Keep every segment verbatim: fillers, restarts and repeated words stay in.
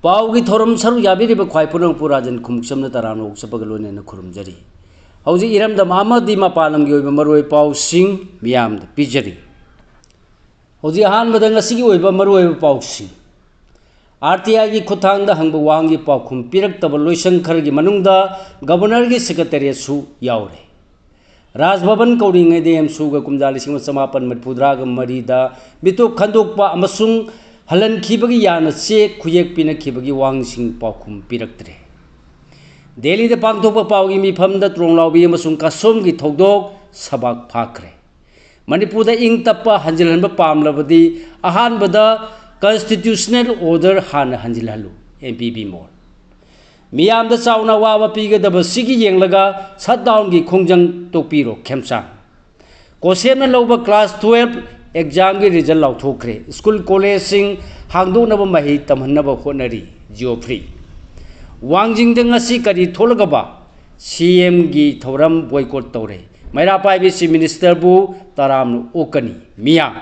ꯄꯥꯎꯒꯤ ꯊꯧꯔꯝ ꯁꯔꯨꯛ ꯌꯥꯕꯤꯔꯤꯕ ꯈ꯭ꯋꯥꯏ ꯄꯨꯝꯅꯃꯛꯄꯨ ꯔꯥꯖꯟ ꯈꯨꯃꯨꯛꯆꯝꯅ ꯇꯔꯥꯝꯅ ꯑꯣꯛꯆꯕꯒ ꯂꯣꯏꯅꯅ ꯈꯨꯔꯨꯝꯖꯔꯤ꯫ ꯍꯧꯖꯤꯛ ꯏꯔꯝꯗꯝ ꯑꯃꯗꯤ ꯃꯄꯥꯟ ꯂꯝꯒꯤ ꯑꯣꯏꯕ ꯃꯔꯨꯑꯣꯏꯕ ꯄꯥꯎꯁꯤꯡ ꯃꯤꯌꯥꯝꯗ ꯄꯤꯖꯔꯤ꯫ ꯍꯧꯖꯤꯛ ꯑꯍꯥꯟꯕꯗ ꯉꯁꯤꯒꯤ ꯑꯣꯏꯕ ꯃꯔꯨꯑꯣꯏꯕ ꯄꯥꯎꯁꯤꯡ꯫ ꯑꯥꯔ ꯇꯤ ꯑꯥꯏꯒꯤ ꯈꯨꯠꯊꯥꯡꯗ ꯍꯪꯕ ꯋꯥꯍꯪꯒꯤ ꯄꯥꯎꯈꯨꯝ ꯄꯤꯔꯛꯇꯕ ꯂꯣꯏꯁꯪ ꯈꯔꯒꯤ ꯃꯅꯨꯡꯗ ꯒꯕꯔꯅꯔꯒꯤ ꯁꯦꯀ꯭ꯔꯦꯇꯔꯤꯌꯦꯠꯁꯨ ꯌꯥꯎꯔꯦ꯫ ꯔꯥꯖ ꯚꯕꯟ ꯀꯧꯔꯤꯉꯩꯗ ꯑꯦꯝꯁꯨꯒ ꯀꯨꯝꯖꯥ ꯂꯤꯁꯤꯡ ꯑꯃ ꯆꯃꯥꯄꯟ ꯃꯔꯤꯐꯨꯇꯔꯥꯒ ꯃꯔꯤꯗ ꯃꯤꯇꯣꯞ ꯈꯟꯗꯣꯛꯄ ꯑꯃꯁꯨꯡ ꯍꯜꯍꯟꯈꯤꯕꯒꯤ ꯌꯥꯅ ꯆꯦ ꯈꯨꯌꯦꯛ ꯄꯤꯅꯈꯤꯕꯒꯤ ꯋꯥꯍꯪꯁꯤꯡ ꯄꯥꯎꯈꯨꯝ ꯄꯤꯔꯛꯇ꯭ꯔꯦ꯫ ꯗꯦꯜꯂꯤꯗ ꯄꯥꯡꯊꯣꯛꯄ ꯄꯥꯎꯒꯤ ꯃꯤꯐꯝꯗ ꯇ꯭ꯔꯣꯡꯂꯥꯎꯕꯤ ꯑꯃꯁꯨꯡ ꯀꯥꯁꯣꯝꯒꯤ ꯊꯧꯗꯣꯛ ꯁꯕꯥꯛ ꯐꯥꯈ꯭ꯔꯦ꯫ ꯃꯅꯤꯄꯨꯔꯗ ꯏꯪ ꯇꯞꯄ ꯍꯟꯖꯤꯜꯍꯟꯕ ꯄꯥꯝꯂꯕꯗꯤ ꯑꯍꯥꯟꯕꯗ constitutional order ꯍꯥꯟꯅ ꯍꯟꯖꯤꯜꯍꯜꯂꯨ, ꯑꯦꯝ ꯄꯤ ꯕꯤ ꯃꯣꯜ꯫ ꯃꯤꯌꯥꯝꯗ ꯆꯥꯎꯅ ꯑꯋꯥꯕ ꯄꯤꯒꯗꯕꯁꯤꯒꯤ ꯌꯦꯡꯂꯒ shutdownꯒꯤ ꯈꯣꯡꯖꯪ ꯇꯣꯛꯄꯤꯔꯣ, ꯈꯦꯝꯆꯥꯡ꯫ ꯀꯣꯁꯦꯝꯅ ꯂꯧꯕ class twelve examꯒꯤ result ꯂꯥꯎꯊꯣꯛꯈ꯭ꯔꯦ꯫ ꯁ꯭ꯀꯨꯜ ꯀꯣꯂꯦꯖꯁꯤꯡ ꯍꯥꯡꯗꯣꯛꯅꯕ ꯃꯍꯩ ꯇꯝꯍꯟꯅꯕ ꯍꯣꯠꯅꯔꯤ, ꯖꯤꯑꯣꯐ꯭ꯔꯤ꯫ ꯋꯥꯡꯖꯤꯡꯗ ꯉꯁꯤ ꯀꯔꯤ ꯊꯣꯛꯂꯒꯕ ꯁꯤ ꯑꯦꯝꯒꯤ ꯊꯧꯔꯝ boycott ꯇꯧꯔꯦ꯫ ꯃꯩꯔꯥ ꯄꯥꯏꯕꯤ ꯆꯤꯐ ꯃꯤꯅꯤꯁꯇꯔꯕꯨ ꯇꯔꯥꯝꯅ ꯑꯣꯛꯀꯅꯤ꯫ ꯃꯤꯌꯥꯝ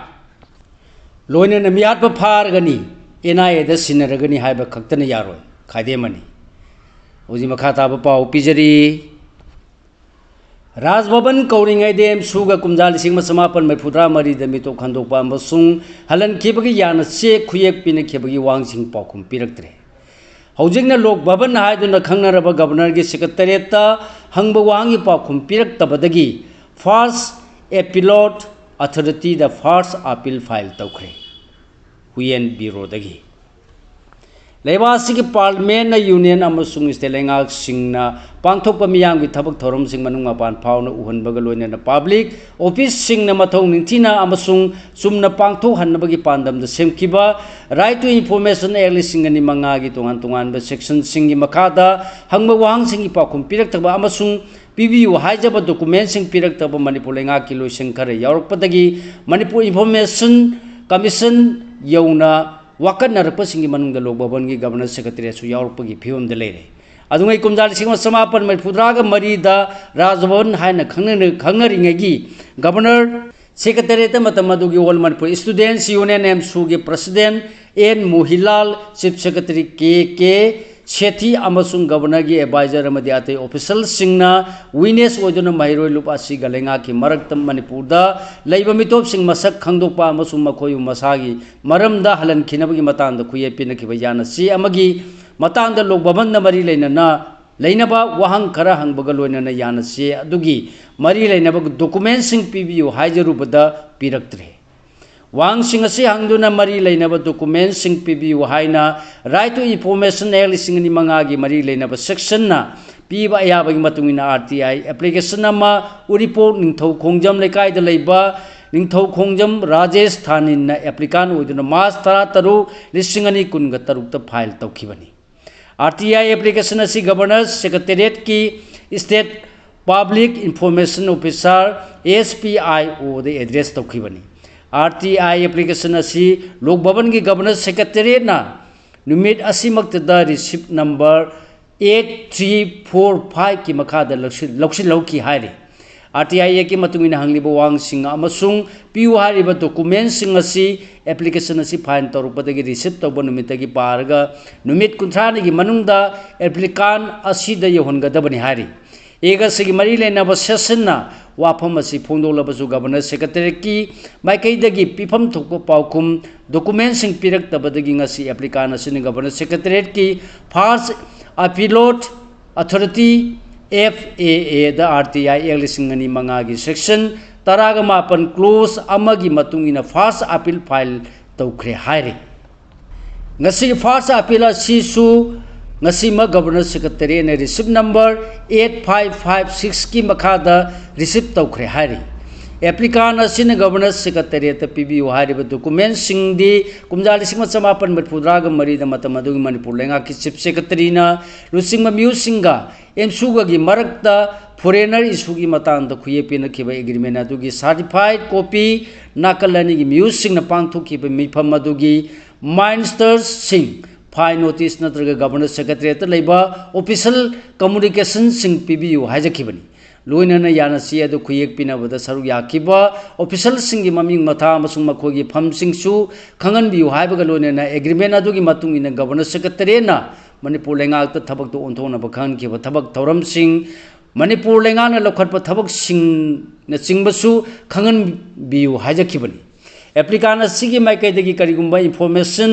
ꯂꯣꯏꯅꯅ ꯃꯤꯍꯥꯠꯄ ꯐꯥꯔꯒꯅꯤ, ꯑꯦꯟ ꯑꯥꯏ ꯑꯦꯗ ꯁꯤꯟꯅꯔꯒꯅꯤ ꯍꯥꯏꯕ ꯈꯛꯇꯅ ꯌꯥꯔꯣꯏ꯫ ꯈꯥꯏꯗꯦꯝꯃꯅꯤ꯫ ꯍꯧꯖꯤꯛ ꯃꯈꯥ ꯇꯥꯕ ꯄꯥꯎ ꯄꯤꯖꯔꯤ꯫ ꯔꯥꯖ ꯚꯕꯟ ꯀꯧꯔꯤꯉꯩꯗ ꯑꯦꯝꯁꯨꯒ ꯀꯨꯝꯖꯥ ꯂꯤꯁꯤꯡ ꯑꯃ ꯆꯃꯥꯄꯟ ꯃꯔꯤꯐꯨꯇꯔꯥ ꯃꯔꯤꯗ ꯃꯤꯇꯣꯞ ꯈꯟꯗꯣꯛꯄ ꯑꯃꯁꯨꯡ ꯍꯜꯍꯟꯈꯤꯕꯒꯤ ꯌꯥꯅ ꯆꯦ ꯈꯨꯌꯦꯛ ꯄꯤꯅꯈꯤꯕꯒꯤ ꯋꯥꯍꯪꯁꯤꯡ ꯄꯥꯎꯈꯨꯝ ꯄꯤꯔꯛꯇ꯭ꯔꯦ꯫ ꯍꯧꯖꯤꯛꯅ ꯂꯣꯛ ꯚꯕꯟ ꯍꯥꯏꯗꯨꯅ ꯈꯪꯅꯔꯕ ꯒꯕꯔꯅꯔꯒꯤ ꯁꯦꯀ꯭ꯔꯦꯇꯔꯤꯌꯦꯠꯇ ꯍꯪꯕ ꯋꯥꯍꯪꯒꯤ ꯄꯥꯎꯈꯨꯝ ꯄꯤꯔꯛꯇꯕꯗꯒꯤ first appellate authorityꯗ first appeal file ꯇꯧꯈ꯭ꯔꯦ, ꯍꯨꯌꯦꯟ ꯕ꯭ꯌꯨꯔꯣꯗꯒꯤ꯫ ꯂꯩꯕꯥꯛ ꯑꯁꯤꯒꯤ ꯄꯥꯔꯂꯤꯌꯥꯃꯦꯟꯅ ꯌꯨꯅꯤꯌꯟ ꯑꯃꯁꯨꯡ ꯁ꯭ꯇꯦꯠ ꯂꯩꯉꯥꯛꯁꯤꯡꯅ ꯄꯥꯡꯊꯣꯛꯄ ꯃꯤꯌꯥꯝꯒꯤ ꯊꯕꯛ ꯊꯧꯔꯝꯁꯤꯡ ꯃꯅꯨꯡ ꯃꯄꯥꯟ ꯐꯥꯎꯅ ꯎꯍꯟꯕꯒ ꯂꯣꯏꯅꯅ ꯄꯕ꯭ꯂꯤꯛ ꯑꯣꯐꯤꯁꯁꯤꯡꯅ ꯃꯊꯧ ꯅꯤꯡꯊꯤꯅ ꯑꯃꯁꯨꯡ ꯆꯨꯝꯅ ꯄꯥꯡꯊꯣꯛꯍꯟꯅꯕꯒꯤ ꯄꯥꯟꯗꯝꯗ ꯁꯦꯝꯈꯤꯕ Right to Information Act ꯂꯤꯁꯤꯡ ꯑꯅꯤ ꯃꯉꯥꯒꯤ ꯇꯣꯉꯥꯟ ꯇꯣꯉꯥꯟꯕ ꯁꯦꯛꯁꯟꯁꯤꯡꯒꯤ ꯃꯈꯥꯗ ꯍꯪꯕ ꯋꯥꯍꯪꯁꯤꯡꯒꯤ ꯄꯥꯎꯈꯨꯝ ꯄꯤꯔꯛꯇꯕ ꯑꯃꯁꯨꯡ ꯄꯤꯕꯤꯌꯨ ꯍꯥꯏꯖꯕ ꯗꯣꯀꯨꯃꯦꯟꯁꯤꯡ ꯄꯤꯔꯛꯇꯕ ꯃꯅꯤꯄꯨꯔ ꯂꯩꯉꯥꯛꯀꯤ ꯂꯣꯏꯁꯪ ꯈꯔ ꯌꯥꯎꯔꯛꯄꯗꯒꯤ ꯃꯅꯤꯄꯨꯔ ꯏꯟꯐꯣꯔꯃꯦꯁꯟ ꯀꯃꯤꯁꯟ ꯌꯧꯅ ꯋꯥꯀꯠꯅꯔꯛꯄꯁꯤꯡꯒꯤ ꯃꯅꯨꯡꯗ ꯂꯣꯛ ꯚꯕꯟꯒꯤ ꯒꯕꯔꯅꯔ ꯁꯦꯀ꯭ꯔꯦꯇꯔꯤꯌꯦꯠꯁꯨ ꯌꯥꯎꯔꯛꯄꯒꯤ ꯐꯤꯕꯝꯗ ꯂꯩꯔꯦ꯫ ꯑꯗꯨꯉꯩ ꯀꯨꯝꯖꯥ ꯂꯤꯁꯤꯡ ꯑꯃ ꯆꯃꯥꯄꯟ ꯃꯔꯤꯐꯨꯇꯔꯥꯒ ꯃꯔꯤꯗ ꯔꯥꯖ ꯚꯕꯟ ꯍꯥꯏꯅ ꯈꯪꯅ-, ꯈꯪꯅꯔꯤꯉꯩꯒꯤ ꯒꯕꯔꯅꯔ ꯁꯦꯀ꯭ꯔꯦꯇꯔꯤꯌꯦꯠꯇ ꯃꯇꯝ ꯑꯗꯨꯒꯤ All Manipur Students Union, ꯑꯦꯝꯁꯨꯒꯤ president N Moheilal, Chief Secretary K K Sethi ꯑꯃꯁꯨꯡ Governorꯒꯤ advisor ꯑꯃꯗꯤ ꯑꯇꯩ officialꯁꯤꯡꯅ witness ꯑꯣꯏꯗꯨꯅ ꯃꯍꯩꯔꯣꯏ ꯂꯨꯞ ꯑꯁꯤꯒ ꯂꯩꯉꯥꯛꯀꯤ ꯃꯔꯛꯇ ꯃꯅꯤꯄꯨꯔꯗ ꯂꯩꯕ ꯃꯤꯇꯣꯞꯁꯤꯡ ꯃꯁꯛ ꯈꯪꯗꯣꯛꯄ ꯑꯃꯁꯨꯡ ꯃꯈꯣꯏꯕꯨ ꯃꯁꯥꯒꯤ ꯃꯔꯝꯗ ꯍꯜꯍꯟꯈꯤꯅꯕꯒꯤ ꯃꯇꯥꯡꯗ ꯈꯨꯌꯦꯛ ꯄꯤꯅꯈꯤꯕ ꯌꯥꯅꯁꯤ ꯑꯃꯒꯤ ꯃꯇꯥꯡꯗ ꯂꯣꯛ ꯚꯕꯟꯗ ꯃꯔꯤ ꯂꯩꯅꯅ ꯂꯩꯅꯕ ꯋꯥꯍꯪ ꯈꯔ ꯍꯪꯕꯒ ꯂꯣꯏꯅꯅ ꯌꯥꯅꯁꯤ ꯑꯗꯨꯒꯤ ꯃꯔꯤ ꯂꯩꯅꯕ documentꯁꯤꯡ ꯄꯤꯕꯤꯌꯨ ꯍꯥꯏꯖꯔꯨꯕꯗ ꯄꯤꯔꯛꯇ꯭ꯔꯦ꯫ ꯋꯥꯍꯪꯁꯤꯡ ꯑꯁꯤ ꯍꯪꯗꯨꯅ ꯃꯔꯤ ꯂꯩꯅꯕ documentꯁꯤꯡ ꯄꯤꯕꯤꯌꯨ ꯍꯥꯏꯅ Right to Information Act ꯂꯤꯁꯤꯡ ꯑꯅꯤ ꯃꯉꯥꯒꯤ ꯃꯔꯤ ꯂꯩꯅꯕ sectionꯅ ꯄꯤꯕ ꯑꯌꯥꯕꯒꯤ ꯃꯇꯨꯡ ꯏꯟꯅ R T I application ꯑꯃ ꯎꯔꯤꯄꯣꯛ ꯅꯤꯡꯊꯧ ꯈꯣꯡꯖꯝ ꯂꯩꯀꯥꯏꯗ ꯂꯩꯕ ꯅꯤꯡꯊꯧ ꯈꯣꯡꯖꯝ ꯔꯥꯖꯦꯁ ꯊꯥꯅꯤꯟꯅ applicant ꯑꯣꯏꯗꯨꯅ ꯃꯥꯔꯆ ꯇꯔꯥ ꯇꯔꯨꯛ, ꯂꯤꯁꯤꯡ ꯑꯅꯤ ꯀꯨꯟꯒ ꯇꯔꯨꯛꯇ file ꯇꯧꯈꯤꯕꯅꯤ꯫ R T I application ꯑꯁꯤ Governor Secretariatꯀꯤ State Public Information Officer, S P I O the address ꯇꯧꯈꯤꯕꯅꯤ꯫ R T I application ꯑꯁꯤ ꯂꯣꯛ ꯚꯕꯟꯒꯤ Governor Secretariatꯅ ꯅꯨꯃꯤꯠ ꯑꯁꯤꯃꯛꯇꯗ receipt number eight three four fiveꯀꯤ ꯃꯈꯥꯗ ꯂꯧꯁꯤꯜ-, ꯂꯧꯁꯤꯜꯍꯧꯈꯤ ꯍꯥꯏꯔꯤ꯫ R T I Actꯀꯤ ꯃꯇꯨꯡ ꯏꯟꯅ ꯍꯪꯂꯤꯕ ꯋꯥꯍꯪꯁꯤꯡ ꯑꯃꯁꯨꯡ ꯄꯤꯌꯨ ꯍꯥꯏꯔꯤꯕ documentꯁꯤꯡ ꯑꯁꯤ application ꯑꯁꯤ file ꯇꯧꯔꯛꯄꯗꯒꯤ receive ꯇꯧꯕ ꯅꯨꯃꯤꯠꯇꯒꯤ ꯄꯥꯔꯒ ꯅꯨꯃꯤꯠ ꯀꯨꯟꯊ꯭ꯔꯥꯅꯤꯒꯤ ꯃꯅꯨꯡꯗ applicant ꯑꯁꯤꯗ ꯌꯧꯍꯟꯒꯗꯕꯅꯤ ꯍꯥꯏꯔꯤ꯫ Act ꯑꯁꯤꯒꯤ ꯃꯔꯤ ꯂꯩꯅꯕ sectionꯅ ꯋꯥꯐꯝ ꯑꯁꯤ ꯐꯣꯡꯗꯣꯛꯂꯕꯁꯨ Governor Secretariatꯀꯤ ꯃꯥꯏꯀꯩꯗꯒꯤ ꯄꯤꯐꯝ ꯊꯣꯛꯄ ꯄꯥꯎꯈꯨꯝ documentꯁꯤꯡ ꯄꯤꯔꯛꯇꯕꯗꯒꯤ ꯉꯁꯤ applicant ꯑꯁꯤꯅ Governor Secretariatꯀꯤ First Appellate Authority, F A A the R T I Act ꯂꯤꯁꯤꯡ ꯑꯅꯤ ꯃꯉꯥꯒꯤ section ꯇꯔꯥꯒ ꯃꯥꯄꯟ clause ꯑꯃꯒꯤ ꯃꯇꯨꯡ ꯏꯟꯅ first appeal file ꯇꯧꯈ꯭ꯔꯦ ꯍꯥꯏꯔꯤ꯫ ꯉꯁꯤꯒꯤ first appeal ꯑꯁꯤꯁꯨ ꯉꯁꯤꯃꯛ Governor Secretariatꯅ receipt number eight five five sixꯀꯤ ꯃꯈꯥꯗ receive ꯇꯧꯈ꯭ꯔꯦ ꯍꯥꯏꯔꯤ꯫ Applicant ꯑꯁꯤꯅ Governor Secretariatꯇ ꯄꯤꯕꯤꯌꯨ ꯍꯥꯏꯔꯤꯕ documentꯁꯤꯡꯗꯤ ꯀꯨꯝꯖꯥ ꯂꯤꯁꯤꯡ ꯑꯃ ꯆꯃꯥꯄꯟ ꯃꯔꯤꯐꯨꯇꯔꯥꯒ ꯃꯔꯤꯗ ꯃꯇꯝ ꯑꯗꯨꯒꯤ ꯃꯅꯤꯄꯨꯔ ꯂꯩꯉꯥꯛꯀꯤ Chief Secretaryꯅ ꯂꯨꯆꯤꯡꯕ ꯃꯤꯑꯣꯏꯁꯤꯡꯒ ꯑꯦꯝꯁꯨꯒꯒꯤ ꯃꯔꯛꯇ foreigner issueꯒꯤ ꯃꯇꯥꯡꯗ ꯈꯨꯌꯦꯛ ꯄꯤꯅꯈꯤꯕ agreement ꯑꯗꯨꯒꯤ certified copy ꯅꯥꯀꯜ ꯑꯅꯤꯒꯤ ꯃꯤꯑꯣꯏꯁꯤꯡꯅ ꯄꯥꯡꯊꯣꯛꯈꯤꯕ ꯃꯤꯐꯝ ꯑꯗꯨꯒꯤ ministerꯁꯤꯡ ꯐꯥꯏꯟ ꯅꯣꯇꯤꯁ ꯅꯠꯇ꯭ꯔꯒ ꯒꯕꯔꯅꯔ ꯁꯦꯀ꯭ꯔꯦꯇꯔꯤꯌꯦꯠꯇ ꯂꯩꯕ ꯑꯣꯐꯤꯁꯤꯌꯦꯜ ꯀꯝꯃꯨꯅꯤꯀꯦꯁꯟꯁꯤꯡ ꯄꯤꯕꯤꯌꯨ ꯍꯥꯏꯖꯈꯤꯕꯅꯤ꯫ ꯂꯣꯏꯅꯅ ꯌꯥꯅꯁꯤ ꯑꯗꯨ ꯈꯨꯌꯦꯛ ꯄꯤꯅꯕꯗ ꯁꯔꯨꯛ ꯌꯥꯈꯤꯕ ꯑꯣꯐꯤꯁꯤꯌꯦꯜꯁꯤꯡꯒꯤ ꯃꯃꯤꯡ ꯃꯊꯥ ꯑꯃꯁꯨꯡ ꯃꯈꯣꯏꯒꯤ ꯐꯝꯁꯤꯡꯁꯨ ꯈꯪꯍꯟꯕꯤꯌꯨ ꯍꯥꯏꯕꯒ ꯂꯣꯏꯅꯅ ꯑꯦꯒ꯭ꯔꯤꯃꯦꯟ ꯑꯗꯨꯒꯤ ꯃꯇꯨꯡ ꯏꯟꯅ ꯒꯕꯔꯅꯔ ꯁꯦꯀ꯭ꯔꯦꯇꯔꯤꯌꯦꯠꯅ ꯃꯅꯤꯄꯨꯔ ꯂꯩꯉꯥꯛꯇ ꯊꯕꯛꯇ ꯑꯣꯟꯊꯣꯛꯅꯕ ꯈꯪꯍꯟꯈꯤꯕ ꯊꯕꯛ ꯊꯧꯔꯝꯁꯤꯡ, ꯃꯅꯤꯄꯨꯔ ꯂꯩꯉꯥꯛꯅ ꯂꯧꯈꯠꯄ ꯊꯕꯛꯁꯤꯡꯅꯆꯤꯡꯕꯁꯨ ꯈꯪꯍꯟꯕꯤꯌꯨ ꯍꯥꯏꯖꯈꯤꯕꯅꯤ꯫ ꯑꯦꯄ꯭ꯂꯤꯀꯥꯟ ꯑꯁꯤꯒꯤ ꯃꯥꯏꯀꯩꯗꯒꯤ ꯀꯔꯤꯒꯨꯝꯕ ꯏꯟꯐꯣꯔꯃꯦꯁꯟ